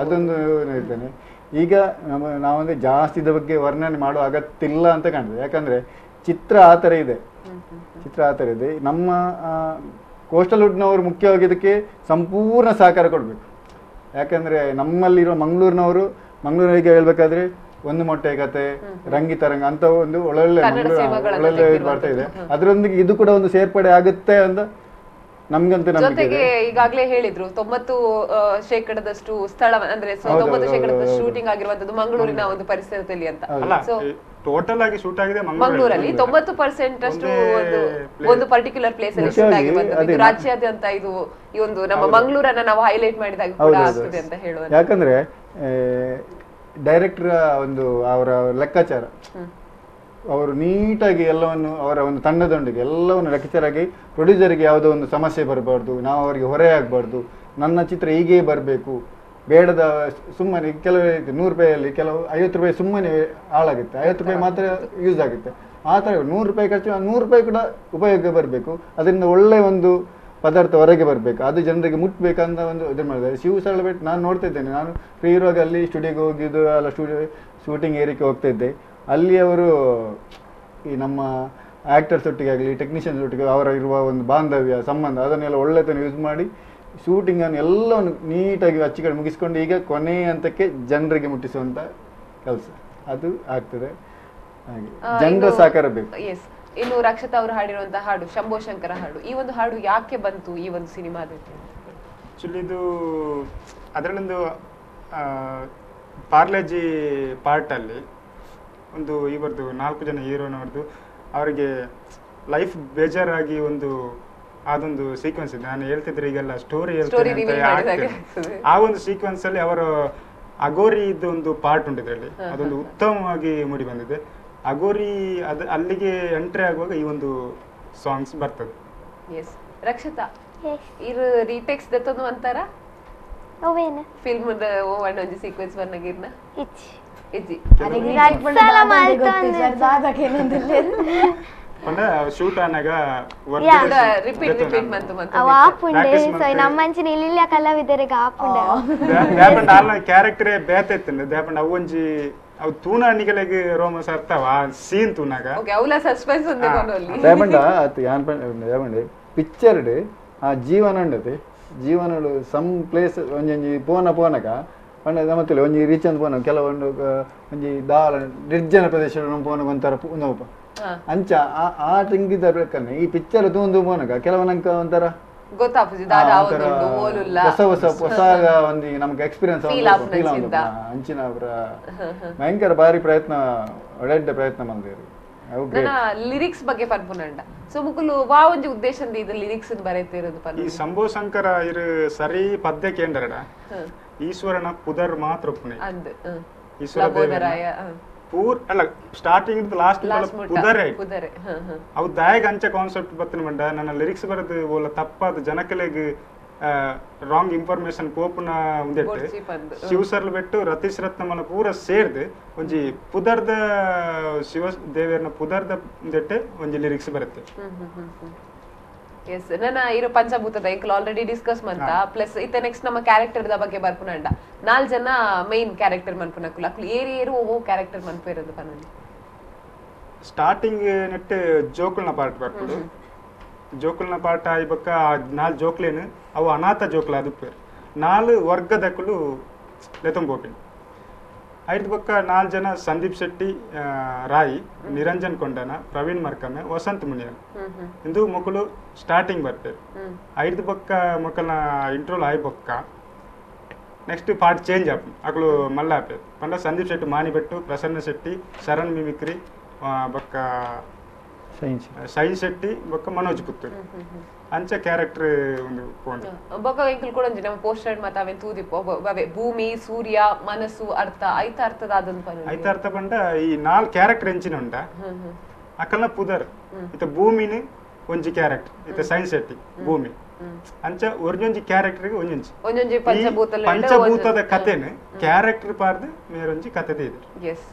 ಅದೊಂದು ಹೇಳ್ತೇನೆ. ಈಗ ನಾವಂದ್ರೆ ಜಾಸ್ತಿ ಇದ್ರ ಬಗ್ಗೆ ವರ್ಣನೆ ಮಾಡುವ ಅಗತ್ಯ ಅಂತ ಕಾಣ್ತದೆ. ಯಾಕಂದ್ರೆ ಚಿತ್ರ ಆ ಥರ ಇದೆ, ಚಿತ್ರ ಆ ಥರ ಇದೆ. ನಮ್ಮ ಕೋಸ್ಟಲ್ ವುಡ್ನವರು ಮುಖ್ಯವಾಗಿ ಇದಕ್ಕೆ ಸಂಪೂರ್ಣ ಸಹಕಾರ ಕೊಡಬೇಕು. ಯಾಕಂದರೆ ನಮ್ಮಲ್ಲಿರುವ ಮಂಗಳೂರಿನವರು, ಮಂಗಳೂರಿಗೆ ಹೇಳ್ಬೇಕಾದ್ರೆ ಒಂದು ಮೊಟ್ಟೆ ಕತೆ, ರಂಗಿತರಂಗ ಅಂತ ಒಂದು ಒಳ್ಳೊಳ್ಳೆ ಒಳ್ಳೊಳ್ಳೆ ಇದು ಬರ್ತಾ ಇದೆ. ಅದರೊಂದಿಗೆ ಇದು ಕೂಡ ಒಂದು ಸೇರ್ಪಡೆ ಆಗುತ್ತೆ ಅಂತ ನಮ್ಗಂತೂ ನಂಬಿಕೆ. ಜೊತೆಗೆ ಈಗಾಗಲೇ ಹೇಳಿದ್ರು 90% ಸ್ಥಳ ಅಂದ್ರೆ 90% ಶೂಟಿಂಗ್ ಆಗಿರುವಂತದ್ದು ಮಂಗಳೂರಿನ ಒಂದು ಪರಿಸರದಲ್ಲಿ ಅಂತ. ಟೋಟಲ್ ಆಗಿ ಶೂಟ್ ಆಗಿದೆ ಮಂಗಳೂರಲ್ಲಿ 90% ಅಷ್ಟು ಒಂದು ಪರ್ಟಿಕ್ಯುಲರ್ ಪ್ಲೇಸ್ ಅಲ್ಲಿ ಶೂಟ್ ಆಗಿರುವಂತದ್ದು. ರಾಜ್ಯಾದ್ಯಂತ ಇದು ಈ ಒಂದು ನಮ್ಮ ಮಂಗಳೂರನ್ನ ನಾವು ಹೈಲೈಟ್ ಮಾಡಿದಾಗ ಕೂಡ ಆಗ್ತದೆ ಅಂತ ಹೇಳುವ. ಯಾಕಂದ್ರೆ ಡೈರೆಕ್ಟರ್ ಒಂದು ಅವರ ಲೆಕ್ಕಾಚಾರ, ಅವರು ನೀಟಾಗಿ ಎಲ್ಲವನ್ನು ಅವರ ಒಂದು ತಂಡದೊಂದಿಗೆ ಎಲ್ಲವನ್ನು ಲೆಕ್ಕಾಚಾರಾಗಿ ಪ್ರೊಡ್ಯೂಸರ್ಗೆ ಯಾವುದೋ ಒಂದು ಸಮಸ್ಯೆ ಬರಬಾರ್ದು, ನಾವು ಅವರಿಗೆ ಹೊರೆ ಆಗಬಾರ್ದು, ನನ್ನ ಚಿತ್ರ ಹೀಗೇ ಬರಬೇಕು, ಬೇಡದ ಸುಮ್ಮನೆ ಕೆಲವು 100 ರೂಪಾಯಲ್ಲಿ ಕೆಲವು 50 ರೂಪಾಯಿ ಸುಮ್ಮನೆ ಹಾಳಾಗುತ್ತೆ, 50 ರೂಪಾಯಿ ಮಾತ್ರ ಯೂಸ್ ಆಗುತ್ತೆ. ಆ ಥರ 100 ರೂಪಾಯಿ ಖರ್ಚು, 100 ರೂಪಾಯಿ ಕೂಡ ಉಪಯೋಗ ಬರಬೇಕು, ಅದರಿಂದ ಒಳ್ಳೆಯ ಒಂದು ಪದಾರ್ಥ ಹೊರಗೆ ಬರಬೇಕು, ಅದು ಜನರಿಗೆ ಮುಟ್ಟಬೇಕಂತ ಒಂದು ಇದು ಮಾಡಿದ್ದಾರೆ. ಶಿವ ಸರಳಬೇಟ್ ನಾನು ನೋಡ್ತಾ ಇದ್ದೇನೆ. ನಾನು ಫ್ರೀ ಇರುವಾಗ ಅಲ್ಲಿ ಸ್ಟುಡಿಯೋಗೆ ಹೋಗಿದ್ದು, ಅಲ್ಲ ಸ್ಟುಡಿಯೋ ಶೂಟಿಂಗ್ ಏರಿಯಾಕ್ಕೆ ಹೋಗ್ತಾ ಇದ್ದೆ. ಅಲ್ಲಿ ಅವರು ಈ ನಮ್ಮ ಆ್ಯಕ್ಟರ್ಸ್ ಒಟ್ಟಿಗೆ ಆಗಲಿ, ಟೆಕ್ನಿಷಿಯನ್ಸ್ ಒಟ್ಟಿಗೆ ಅವರ ಇರುವ ಒಂದು ಬಾಂಧವ್ಯ ಸಂಬಂಧ ಅದನ್ನೆಲ್ಲ ಒಳ್ಳೆತನ ಯೂಸ್ ಮಾಡಿ ಶೂಟಿಂಗನ್ನು ಎಲ್ಲವನ್ನು ನೀಟಾಗಿ ಅಚ್ಚುಕಡೆ ಮುಗಿಸ್ಕೊಂಡು ಈಗ ಕೊನೆಯ ಹಂತಕ್ಕೆ ಜನರಿಗೆ ಮುಟ್ಟಿಸುವಂಥ ಕೆಲಸ ಅದು ಆಗ್ತದೆ. ಹಾಗೆ ಜನರ ಸಹಕಾರ ಬೇಕು. ಎಸ್. ಇನ್ನು ರಕ್ಷತಾ ಅವರು ಹಾಡಿರುವಂತಹ ಹಾಡು ಶಂಭೋ ಶಂಕರ ಹಾಡು, ಈ ಒಂದು ಹಾಡು ಯಾಕೆ ಬಂತು ಈ ಒಂದು ಸಿನಿಮಾದಲ್ಲಿ? ಆಕ್ಚುಲಿ ಇದು ಅದರಲ್ಲೊಂದು ಪಾರ್ಲೆಜಿ ಪಾರ್ಟಲ್ಲಿ ಒಂದು ಇವರದು 4 ಜನ ಹೀರೋನವ್ರದ್ದು ಅವರಿಗೆ ಲೈಫ್ ಬೇಜಾರಾಗಿ ಒಂದು ಅದೊಂದು ಸೀಕ್ವೆನ್ಸ್ ಇದೆ. ನಾನು ಹೇಳ್ತಿದ್ರೆ ಈಗೆಲ್ಲ ಸ್ಟೋರಿ ಹೇಳ್ತೇನೆ. ಆ ಒಂದು ಸೀಕ್ವೆನ್ಸ್ ಅಲ್ಲಿ ಅವರ ಅಗೋರಿ ಒಂದು ಪಾರ್ಟ್ ಉಂಟು ಇದರಲ್ಲಿ, ಅದೊಂದು ಉತ್ತಮವಾಗಿ ಮೂಡಿ ಬಂದಿದೆ. ಅಗೋರಿ ಅದು ಅಲ್ಲಿಗೆ ಎಂಟ್ರಿ ಆಗುವಾಗ ಈ ಒಂದು ಸಾಂಗ್ಸ್ ಬರ್ತದೆ. ಎಸ್ ರಕ್ಷತಾ, ಇರು ರೀಟೇಕ್ಸ್ ದತ್ತೊಂದು ಅಂತಾರ ಅವೇನ ಫಿಲ್ಮ್ ಒಂದೊಂದು ಸೀಕ್ವೆನ್ಸ್ ಬರ್ನಗಿರ್ನ ಇಚ್ಚಿ ಇಜ್ಜಿ ಶೂಟ್ ಆನಾಗ ರಿಪೀಟ್ ರಿಪೀಟ್ ಮಂತು ಮಂತು ಅವ ಆಪುಂಡೆ. ಸೊ ನಮ್ಮಂಚಿನ ಇಲ್ಲಿಲ್ಲ ಕಲಾವಿದರಿಗೆ ಆಪುಂಡೆ ದಾಪಂಡ ಆಲ್ನ ಕ್ಯಾರೆಕ್ಟರ್ ಬೇತೆ ಇತ್ತಂಡೆ ದಾಪಂಡ ಅವು ಒಂಜಿ ಅವು ತೂನ ನಿಗಲೆಗೆ ರೋಮಸ್ ಅರ್ಥವ ಸೀನ್ ತೂನಾಗ ಓಕೆ ಅವಲ ಸಸ್ಪೆನ್ಸ್ ಒಂದೇ ಕೊನೊಲ್ಲಿ ದಾಪಂಡ ಅತ್ ಯಾನ್ ಪಂಡ ದಾಪಂಡ ಪಿಕ್ಚರ್ ಡ್ ಆ ಜೀವನ ಉಂಡತೆ ಜೀವನಡು ಸಮ್ ಪ್ಲೇಸ್ ಒಂಜಿ ಪೋನ ಪೋನಕ ಪಂಡ ನಮತ್ತಲೆ ಒಂಜಿ ರೀಚ್ ಅಂತ ಪೋನ ಕೆಲವೊಂದು ಒಂಜಿ ದಾಲ ನಿರ್ಜನ ಪ್ರದೇಶ ಪೋನ ಒಂಥರ ನೋಪ ಅಂಚ ಆ ಟಿಂಗಿದ ಪ್ರಕಾರ ಈ ಪಿಕ್ಚರ್ ತೂಂದು ಪೋನಕ ಕೆಲವನಂಕ ಒಂಥರ ಹೊಸ ಹೊಸ ಹೊಸ ಒಂದು ನಮ್ಗೆ ಎಕ್ಸ್ಪೀರಿಯನ್ಸ್ ಅಂಚಿನ ಅವರ ಭಯಂಕರ ಭಾರಿ ಪ್ರಯತ್ನ, ಒಳ್ಳೆ ಪ್ರಯತ್ನ ಬಂದಿರಿ. ಲಿರಿಕ್ಸ್ ಬಗ್ಗೆ ಪನ್ಪುನಂಡ ಸೊ ಮುಕುಲು ವಾ ಒಂಜಿ ಉದ್ದೇಶ ಇದು ಲಿರಿಕ್ಸ್ ಬರೆತಿರೋದು. ಈ ಶಂಭೋ ಶಂಕರ ಇರು ಸರಿ ಪದ್ಯ ಕೇಂದ್ರಡ ಈಶ್ವರನ ಪುದರ್ ಮಾತ್ರ ಈಶ್ವರ ದೇವರಾಯ ಪೂರ್ ಅಲ್ಲ ಸ್ಟಾರ್ಟಿಂಗ್ ಲಾಸ್ಟ್ ಪುದರೆ ಅವು ದಾಯಗ ಅಂಚ ಕಾನ್ಸೆಪ್ಟ್ ಬತ್ತಿನ ಬಂಡ ನನ್ನ ಲಿರಿಕ್ಸ್ ಬರೆದು ಓಲ ತಪ್ಪಾದ ಜನಕಲೆಗ್ Wrong information ಪೋಪುನ ಉಂದೆಟ್ ಶಿವಸರ್ಲು ಬೆಟ್ಟು ರತೀಶ್ ರತ್ನಮಲ ಪೂರ ಸೇರ್ದು ಒಂಜಿ ಪುದರ್ದ ಶಿವ ದೇವರನ ಪುದರ್ದ ಉಂದೆಟ್ ಒಂಜಿ ಲಿರಿಕ್ಸ್ ಬರುತ್ತೆ. ಎಸ್ ನನ್ನ ಇರೋ ಪಂಚಭೂತದ ಎಂಕಲ್ ಆಲ್ರೆಡಿ ಡಿಸ್ಕಸ್ ಮಂತ ಪ್ಲಸ್ ಇತ್ತೆ ನೆಕ್ಸ್ಟ್ ನಮ್ಮ ಕ್ಯಾರೆಕ್ಟರ್ the ಬಗ್ಗೆ ಬರ್ಪುನಂಡ ನಾಲ್ ಜನ ಮೇನ್ ಕ್ಯಾರೆಕ್ಟರ್ ಮನ್ಪುನಕುಲು ಅಕುಲು ಏರಿ ಏರು ಓ ಕ್ಯಾರೆಕ್ಟರ್ ಮನ್ಪೇರದು ಪನೊಂಡಿ. ಸ್ಟಾರ್ಟಿಂಗ್ ನೆಟ್ ಜೋಕುಲ್ನ ಪಾರ್ಟ್ ಬರ್ಪುಡು. ಜೋಕುಲ್ನ ಪಾರ್ಟ್ ಆಯಿ ಬೊಕ್ಕ ನಾಲ್ ಜೋಕ್ಲೇನು ಅವು ಅನಾಥ ಜೋಕುಲು ಅದುಪ್ಪೇರು ನಾಲ್ ವರ್ಗದಕುಲು ಲೆತೊಂಬೋಪಿನಿ. ಐದು ಬೊಕ್ಕ ನಾಲ್ ಜನ ಸಂದೀಪ್ ಶೆಟ್ಟಿ ರಾಯಿ, ನಿರಂಜನ್ ಕೊಂಡನ, ಪ್ರವೀಣ್ ಮರ್ಕಮೆ, ವಸಂತ್ ಮುನಿಯನ್ ಇಂದು ಮೊಕಲು ಸ್ಟಾರ್ಟಿಂಗ್ ಬರ್ಪೇರು. ಐದು ಬೊಕ್ಕ ಮೊಕಲ್ನ ಇಂಟ್ರೋಲ್ ಆಯಿ ಬೊಕ್ಕ next part change ಆಪು ಅಕುಲು ಮಲ್ಲ ಆಪೇರು. ಪಂಡ ಸಂದೀಪ್ ಶೆಟ್ಟಿ ಮಾನಿಬೆಟ್ಟು, ಪ್ರಸನ್ನ ಶೆಟ್ಟಿ, ಶರಣ್ ಮಿಮಿಕ್ರಿ ಬೊಕ್ಕ ಶೈನ್ ಶೆಟ್ಟಿ ಬೊಕ್ಕ ಮನೋಜ್ ಪುತ್ತೂರು ಅಂಚ ಕ್ಯಾರೆಕ್ಟರ್ ಒಂದು ಪೋಂಡು. ಬೊಕ್ಕ ಎಂಕುಲು ಕೂಡ ಒಂಜಿ ನಮ್ಮ ಪೋಸ್ಟರ್ ಮಾತ ಅವೆನ್ ತೂದಿಪ್ಪು ಭೂಮಿ, ಸೂರ್ಯ, ಮನಸ್ಸು, ಅರ್ಥ ಐತ ಅರ್ಥದ ಅದನ್ ಪನ ಐತ ಅರ್ಥ ಪಂಡ ಈ ನಾಲ್ ಕ್ಯಾರೆಕ್ಟರ್ ಎಂಚಿನ ಉಂಡ ಅಕಲ್ನ ಪುದರ್ ಇತ ಭೂಮಿನ ಒಂಜಿ ಕ್ಯಾರೆಕ್ಟರ್ ಇತ ಶೈನ್ ಶೆಟ್ಟಿ ಭೂಮಿ ಅಂಚ ಒಂಜೊಂಜಿ ಕ್ಯಾರೆಕ್ಟರ್ ಗೆ ಒಂಜೊಂಜಿ ಒಂಜೊಂಜಿ ಪಂಚಭೂತದ ಕಥೆನ ಕ್ಯಾರೆಕ್ಟರ್ ಪಾರ್ದು ಮೇರೊಂಜಿ ಕಥೆ ಇದೆ. ಎಸ್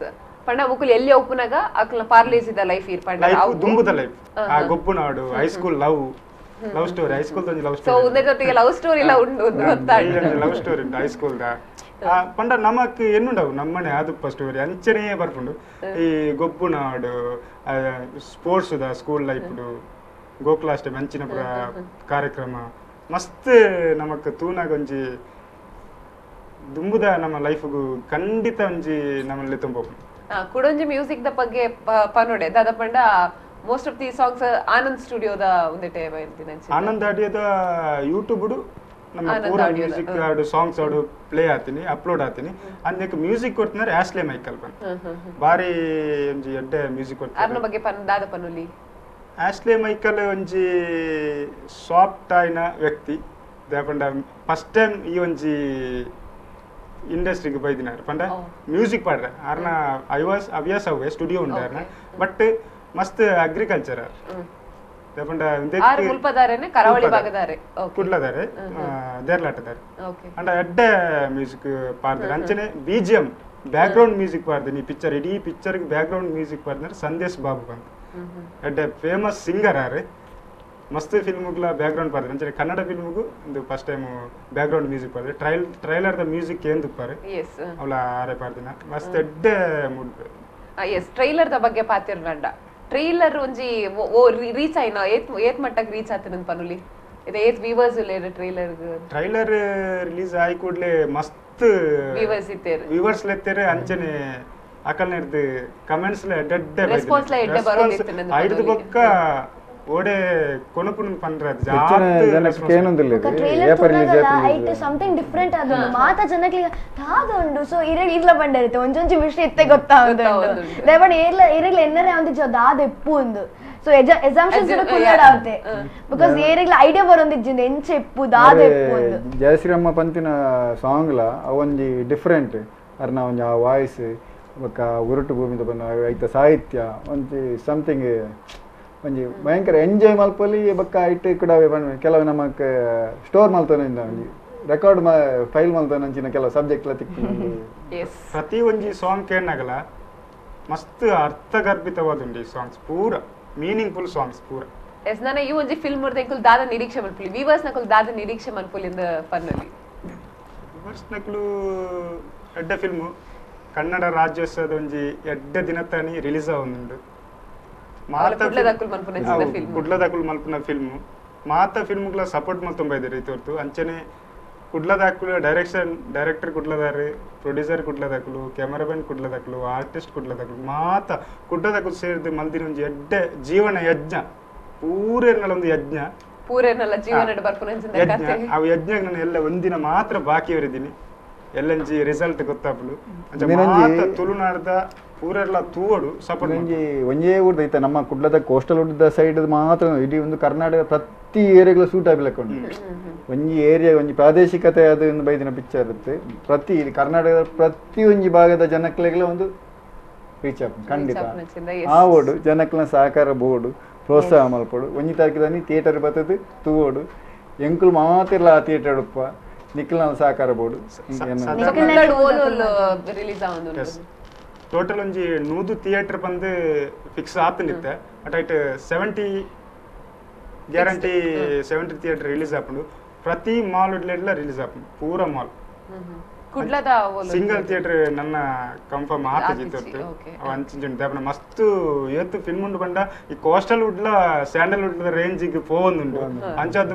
ಪಂಡ ಮುಕುಲು ಎಲ್ಲಿ ಒಪ್ಪುನಾಗ ಅಕಲ್ನ ಪಾರ್ಲೇಸಿದ ಲೈಫ್ ಇರ್ ಪಂಡ ಲೈಫ್ ದುಂಬುದ ಲೈಫ್ ಆ ಗೊಬ್ಬುನಾಡು high school love love story high school ಒಂಜಿ love story so ಉಂದೆಟೊಟ್ಟಿಗೆ love story ಎಲ್ಲ ಉಂಡು ಅಂತ ಗೊತ್ತಾಂಡು ಲವ್ ಸ್ಟೋರಿ ಉಂಡು ಹೈಸ್ಕೂಲ್ the ಪಂಡ ನಮಕ್ ಎನ್ನುಂಡವು ನಮ್ಮನೆ ಆದುಪ್ಪ ಸ್ಟೋರಿ ಅಂಚನೆ ಬರ್ಪುಂಡು. ಈ ಗೊಬ್ಬುನಾಡು sports the school life Gokulashtami ಅಂಚಿನ ಪೂರ ಕಾರ್ಯಕ್ರಮ ಮಸ್ತ್ ನಮಕ್ ತೂನಾಗ ಒಂಜಿ ದುಂಬುದ ನಮ್ಮ ಲೈಫ್ಗು ಖಂಡಿತ ಒಂಜಿ ನಮ್ಮಲ್ಲಿ ತುಂಬ. ಕುಡೊಂಜಿ ಮ್ಯೂಸಿಕ್ the ಬಗ್ಗೆ ಪನೋಡೆ ದಾದ ಪಂಡ most of the songs Anand ಸ್ಟುಡಿಯೋದ ಒಂದೆಟೆ ಆನಂದ್ ಆಡಿಯೋದ ಯೂಟ್ಯೂಬ್ ನಮ್ಮ ಪೂರ ಮ್ಯೂಸಿಕ್ ಆಡು ಸಾಂಗ್ಸ್ ಆಡು ಪ್ಲೇ ಆತೀನಿ ಅಪ್ಲೋಡ್ ಆತೀನಿ. ಅಂದಕ್ಕೆ ಮ್ಯೂಸಿಕ್ ಕೊಡ್ತಿನಾರೆ ಆಶ್ಲೆ ಮೈಕಲ್ ಬಂದು ಬಾರಿ ಒಂಜಿ ಎಡ್ಡೆ ಮ್ಯೂಸಿಕ್ ಕೊಡ್ತಾರೆ. ಅರ್ನ ಬಗ್ಗೆ ದಾದ ಪನೊಲಿ ಆಶ್ಲೆ ಮೈಕಲ್ ಒಂಜಿ ಸಾಫ್ಟ್ ಆಯಿನ ವ್ಯಕ್ತಿ ದಾಪಂಡ ಫಸ್ಟ್ ಟೈಮ್ ಈ ಒಂಜಿ ಇಂಡಸ್ಟ್ರಿಗೆ ಬೈದಿನಾರು ಪಂಡ ಮ್ಯೂಸಿಕ್ ಪಾಡ್ರೆ ಅರ್ನ ಐವಾಸ್ ಅವ್ಯಾಸ ಅವೇ ಸ್ಟುಡಿಯೋ ಉಂಡು ಅರ್ನ ಬಟ್ ಮಸ್ತ್ ಅಗ್ರಿಕಲ್ಚರ್ ದಾಪಂಡ ಕರಾವಳಿ ಭಾಗದಾರೆ ಕುಡ್ಲದಾರೆ ದೇರ್ಲಾಟದಾರೆ ಅಂಡ ಎಡ್ಡೆ ಮ್ಯೂಸಿಕ್ ಪಾಡ್ದಾರೆ. ಅಂಚನೆ BGM background music ಪಾಡ್ದಿನಿ ಈ ಪಿಕ್ಚರ್ ಇಡೀ picture background music ಪಾಡ್ದಾರೆ Sandesh Babu ಅಂತ ಎಡ್ಡೆ ಫೇಮಸ್ ಸಿಂಗರ್ ಆರೆ ಮಸ್ತ್ ಫಿಲ್ಮ್ಗಳ ಬ್ಯಾಕ್ಗ್ರೌಂಡ್ ಪಾಡ್ತಾರೆ. ಅಂಚನೆ ಕನ್ನಡ ಫಿಲ್ಮ್ಗೂ ಒಂದು first time background music ಪಾಡ್ತಾರೆ. Trailer the music ಏನು ತುಪ್ಪಾರೆ ಅವಳ ಆರೆ ಪಾಡ್ದಿನ ಮಸ್ತ್ ಎಡ್ಡೆ mood. S trailer the ಬಗ್ಗೆ ಪಾತಿರ್ನಂಡ ಟ್ರೈಲರ್ ಒಂಜಿ ರೀಚ್ ಆಯ್ನ ಏತ್ ಏತ್ ಮಟ್ಟಕ್ಕೆ ರೀಚ್ ಆತನ ಪನುಲಿ ಇದು ಏತ್ ವ್ಯೂವರ್ಸ್ ಉಲ್ಲೇರು trailer trailer release ಆಯಿ ಕೂಡಲೇ ಮಸ್ತ್ ವ್ಯೂವರ್ಸ್ ಇತ್ತೇರು ವ್ಯೂವರ್ಸ್ ಲೆತ್ತೇರು. ಅಂಚನೆ ಅಕಲ್ನೆರ್ದು ಕಮೆಂಟ್ಸ್ ಲ ಎಡ್ಡೆ ರೆಸ್ಪಾನ್ಸ್ ಲ ಎಡ್ಡೆ ಬರೋದಿತ್ತು ಐದು ಬೊಕ್ಕ ಓಡೆ ಕೊನಪುನ ಪಂಡ್ರ ಸಮಥಿಂಗ್ ಡಿಫರೆಂಟ್ ಅದು ಮಾತ ಜನಗಳಿಗೆ ದಾದ ಉಂಡು ಸೊ ಇರಗ್ ಇರ್ಲ ಬಂಡಿರುತ್ತೆ ಒಂಜೊಂಜಿ ವಿಷಯ ಇತ್ತೆ ಗೊತ್ತಾವುಂಡು ದೇವಣ ಏರ್ಲ ಇರಗ್ಲ ಎನ್ನರೆ ಒಂದು ದಾದ ಎಪ್ಪು ಒಂದು ಸೊ ಎಕ್ಸಾಂಪಲ್ಸ್ ಕುಲ್ಲಡ ಆವತೆ because ಏರಿಗ್ಲ ಐಡಿಯಾ ಬರೊಂದಿಜ್ಜಿಂದ ಎಂಚ ಎಪ್ಪು ದಾದ ಎಪ್ಪು ಒಂದು ಜಯಶ್ರೀ ಪಂತಿನ ಸಾಂಗ್ ಲ ಅವೊಂಜಿ ಡಿಫರೆಂಟ್ ಅರ್ನ ಒಂಜಿ ಆ ವಾಯ್ಸ್ ಬೊಕ್ಕ ಉರುಟು ಭೂಮಿದ ಬನ್ನ ಐತ ಸಾಹಿತ್ಯ ಒಂಜಿ ಸಮಥಿಂಗ್ ಒಂಜಿ ಭಯಂಕರ ಎಂಜಾಯ್ ಮಲ್ಪೊಲಿ ಬೊಕ್ಕ ಇಟ್ಟು ಕೂಡ ಕೆಲವು ನಮಕ್ ಸ್ಟೋರ್ ಮಲ್ತೊನೆ ಒಂಜಿ ರೆಕಾರ್ಡ್ ಫೈಲ್ ಮಲ್ತೊನೆ ಅಂಚಿನ ಕೆಲವು ಸಬ್ಜೆಕ್ಟ್ ಲ ತಿಕ್ಕುಂಡು. ಪ್ರತಿ ಒಂಜಿ ಸಾಂಗ್ ಕೇಳನಾಗಲ ಮಸ್ತ್ ಅರ್ಥಗರ್ಭಿತವಾದುಂಡು ಈ ಸಾಂಗ್ಸ್ ಪೂರ ಮೀನಿಂಗ್ಫುಲ್ ಸಾಂಗ್ಸ್ ಪೂರ. ಎಸ್ ನಾನು ಈ ಒಂಜಿ ಫಿಲ್ಮ್ ಎಂಕುಲು ದಾದ ನಿರೀಕ್ಷೆ ಮಲ್ಪುಲಿ ವ್ಯೂವರ್ಸ್ ನಕುಲು ದಾದ ನಿರೀಕ್ಷೆ ಮಲ್ಪುಲಿ ಇಂದ ಪನ್ನೊಲಿ ವ್ಯೂವರ್ಸ್ ನಕುಲು ಎಡ್ಡೆ ಫಿಲ್ಮ್ ಕನ್ನಡ ರಾಜ್ಯೋತ್ಸವದ ಒಂಜಿ ಎಡ್ಡೆ ದಿನತಾನಿ ರಿಲೀಸ್ ಆವೊಂದುಂಡು. ಕುಡ್ಲದಕುಲು ಮಲ್ಪುನ ಫಿಲ್ಮ್ ಮಾತ ಫಿಲ್ಮ್ಗಳ ಸಪೋರ್ಟ್ ಮಲ್ತೊಂಬ ಇದ್ದಾರೆ ಇತೊರ್ತು. ಅಂಚನೆ ಕುಡ್ಲದಕುಲು ಡೈರೆಕ್ಟರ್ ಕುಡ್ಲದಾರೆ, ಪ್ರೊಡ್ಯೂಸರ್ ಕುಡ್ಲದಕುಲು, ಕ್ಯಾಮರಾಮನ್ ಕುಡ್ಲದಕುಲು, ಆರ್ಟಿಸ್ಟ್ ಕುಡ್ಲದಕುಲು ಮಾತ ಕುಡ್ಲದಕುಲು ಸೇರಿದು ಮಲ್ದಿನ ಒಂಜಿ ಎಡ್ಡೆ ಜೀವನ ಯಜ್ಞ ಪೂರೇರ್ನಲ ಒಂದು ಯಜ್ಞ ಪೂರೇರ್ನಲ ಜೀವನ ಬರ್ಪುನ ಯಜ್ಞ. ಆ ಯಜ್ಞ ನಾನು ಎಲ್ಲ ಒಂದಿನ ಮಾತ್ರ ಬಾಕಿ ಇರಿದ್ದೀನಿ ಎಲ್ಲಂಜಿ ರಿಸಲ್ಟ್ ಗೊತ್ತಾಪುಂಡು. ಅಂಚ ಮಾತ ತುಳುನಾಡ್ದ ಪೂರೆಲ್ಲ ತೂವಡು ಸಪೋರ್ಟ್ ಒಂಜಿ ಒಂಜೇ ಊರ್ದ ಐತೆ ನಮ್ಮ ಕುಡ್ಲದ ಕೋಸ್ಟಲ್ ಊರ್ದ ಸೈಡ್ ಮಾತ್ರ ಇಡೀ ಒಂದು ಕರ್ನಾಟಕ ಪ್ರತಿ ಏರಿಯಾಗ್ಲ ಸೂಟ್ ಆಗಲಿಕ್ಕೆ ಉಂಟು. ಒಂಜಿ ಏರಿಯಾ ಒಂಜಿ ಪ್ರಾದೇಶಿಕತೆ ಅದು ಒಂದು ಬೈದಿನ ಪಿಕ್ಚರ್ ಇರುತ್ತೆ. ಪ್ರತಿ ಕರ್ನಾಟಕದ ಪ್ರತಿ ಒಂಜಿ ಭಾಗದ ಜನಕ್ಲೆಗ್ಲ ಒಂದು ರೀಚ್ ಆಪುಂಡು ಖಂಡಿತ. ಆ ಓಡು ಜನಕ್ಲೆನ ಸಹಕಾರ ಬೋಡು ಪ್ರೋತ್ಸಾಹ ಮಲ್ಪೊಡು. ಒಂಜಿ ತಾರೀಕು ಥಿಯೇಟರ್ ಬರ್ತದೆ ತೂವೋಡು. ಎಂಕುಲು ಮಾತಿರ್ಲ ಥಿಯೇಟರ್ ಉಪ್ಪ ನಿಖಿಲ್ನ ಸಹಕಾರ ಬೋರ್ಡು ರಿಲೀಸ್ ಆವೊಂದು ಟೋಟಲ್ ಒಂಜಿ 100 ಥಿಯೇಟರ್ ಬಂದು fix ಆತನಿತ್ತೆ but eight 70 guarantee 70 theatre release ಆಪುಂಡು ಪ್ರತಿ ಮಾಲ್ ಉಡ್ಲೆಡ್ಲ ರಿಲೀಸ್ ಆಪುಂಡು ಪೂರ ಮಾಲ್ ಕುಡ್ಲದ ಸಿಂಗಲ್ ಥಿಯೇಟರ್ ನನ್ನ ಕನ್ಫರ್ಮ್ ಆತಜಿತ್ತು ಅಂಚಿಂಚುಂಡು ದಾಪನ ಮಸ್ತ್ ಏತ್ ಫಿಲ್ಮ್ ಉಂಡು ಪಂಡ ಈ ಕೋಸ್ಟಲ್ ಉಡ್ಲ ಸ್ಯಾಂಡಲ್ ಉಡ್ಲದ ರೇಂಜಿಗೆ ಪೋವೊಂದುಂಡು ಅಂಚಾದ್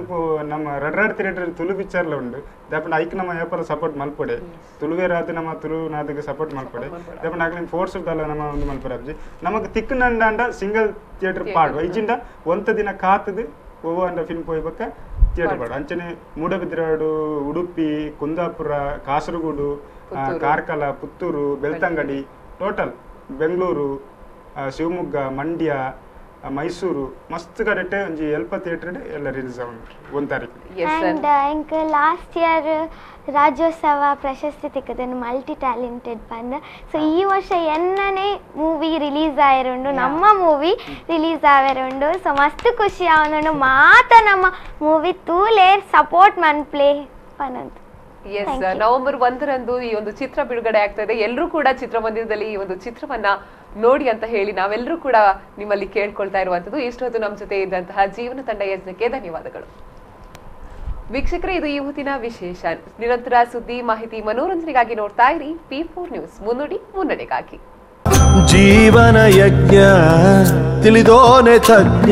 ನಮ್ಮ ರಡ್ ರಡ್ ಥಿಯೇಟರ್ ತುಳು ಪಿಕ್ಚರ್ಲ ಉಂಡು ದಾಪನ ಐಕ್ ನಮ್ಮ ಏಪಲ ಸಪೋರ್ಟ್ ಮಲ್ಪೊಡೆ ತುಳುವೇರಾದ ನಮ್ಮ ತುಳುನಾದಿಗೆ ಸಪೋರ್ಟ್ ಮಲ್ಪೊಡೆ ದಾಪನ ಅಗ್ಲಿನ ಫೋರ್ಸ್ ಉಡ್ದಲ್ಲ ನಮ್ಮ ಒಂದು ಮಲ್ಪೊಡೆ ಅಬ್ಜಿ ನಮಕ್ ತಿಕ್ಕುನಂಡಾಂಡ ಸಿಂಗಲ್ ಥಿಯೇಟರ್ ಪಾಡುವ ಇಜ್ಜಿಂಡ ಒಂತ ದಿನ ಕಾತದು ಒವ್ವ ಅಂಡ ಫಿಲ್ಮ್ ಪೋಯ್ಬಕ್ಕ ಥಿಯೇಟರ್ ಪಾಡು ಅಂಚನೆ ಮೂಡಬಿದ್ರಾಡು ಉಡುಪಿ ಕುಂದಾಪುರ ಕಾಸರಗೋಡು ಕಾರ್ಕಳ ಪುತ್ತೂರು ಬೆಳ್ತಂಗಡಿ ಟೋಟಲ್ ಬೆಂಗಳೂರು ಶಿವಮೊಗ್ಗ ಮಂಡ್ಯ ಮೈಸೂರು ಮಸ್ತ್ ಕಡೆಟ್ ಒಂಜಿ ಎಲ್ಪ ಥಿಯೇಟರ್ ಎಲ್ಲ ರಿಲೀಸ್ ಆವುಂಡು 1 ತಾರೀಕು. ಅಂಡ್ ಎಂಕ್ ಲಾಸ್ಟ್ ಇಯರ್ ರಾಜ್ಯೋತ್ಸವ ಪ್ರಶಸ್ತಿ ತಿಕ್ಕದನು ಮಲ್ಟಿ ಟ್ಯಾಲೆಂಟೆಡ್ ಪಂದ್ ಸೊ ಈ ವರ್ಷ ಎನ್ನನೇ ಮೂವಿ ರಿಲೀಸ್ ಆಯಿರುಂಡು ನಮ್ಮ ಮೂವಿ ರಿಲೀಸ್ ಆವಿರುಂಡು ಸೊ ಮಸ್ತ್ ಖುಷಿ ಆವನುಂಡು ಮಾತ ನಮ್ಮ ಮೂವಿ ತೂಲೆ ಸಪೋರ್ಟ್ ಮನ್ಪ್ಲೇ ಪನಂತು. ಎಸ್, ನವೆಂಬರ್ 1ರಂದು ಈ ಒಂದು ಚಿತ್ರ ಬಿಡುಗಡೆ ಆಗ್ತಾ ಇದೆ. ಎಲ್ಲರೂ ಕೂಡ ಚಿತ್ರಮಂದಿರದಲ್ಲಿ ಈ ಒಂದು ಚಿತ್ರವನ್ನ ನೋಡಿ ಅಂತ ಹೇಳಿ ನಾವೆಲ್ಲರೂ ಕೂಡ ನಿಮ್ಮಲ್ಲಿ ಕೇಳ್ಕೊಳ್ತಾ ಇರುವಂತದ್ದು. ಇಷ್ಟೊತ್ತು ನಮ್ಮ ಜೊತೆ ಇದ್ದಂತಹ ಜೀವನ ತಂಡ ಯಜ್ಞಕ್ಕೆ ಧನ್ಯವಾದಗಳು. ವೀಕ್ಷಕರೇ, ಇದು ಈ ಹೊತ್ತಿನ ವಿಶೇಷ. ನಿರಂತರ ಸುದ್ದಿ, ಮಾಹಿತಿ, ಮನೋರಂಜನೆಗಾಗಿ ನೋಡ್ತಾ ಇರಿ P4 news, ಮುನ್ನುಡಿ ಮುನ್ನಡೆಗಾಗಿ. ಜೀವನ ಯಜ್ಞ ತಿಳಿದೋನೆ ತಜ್ಞ.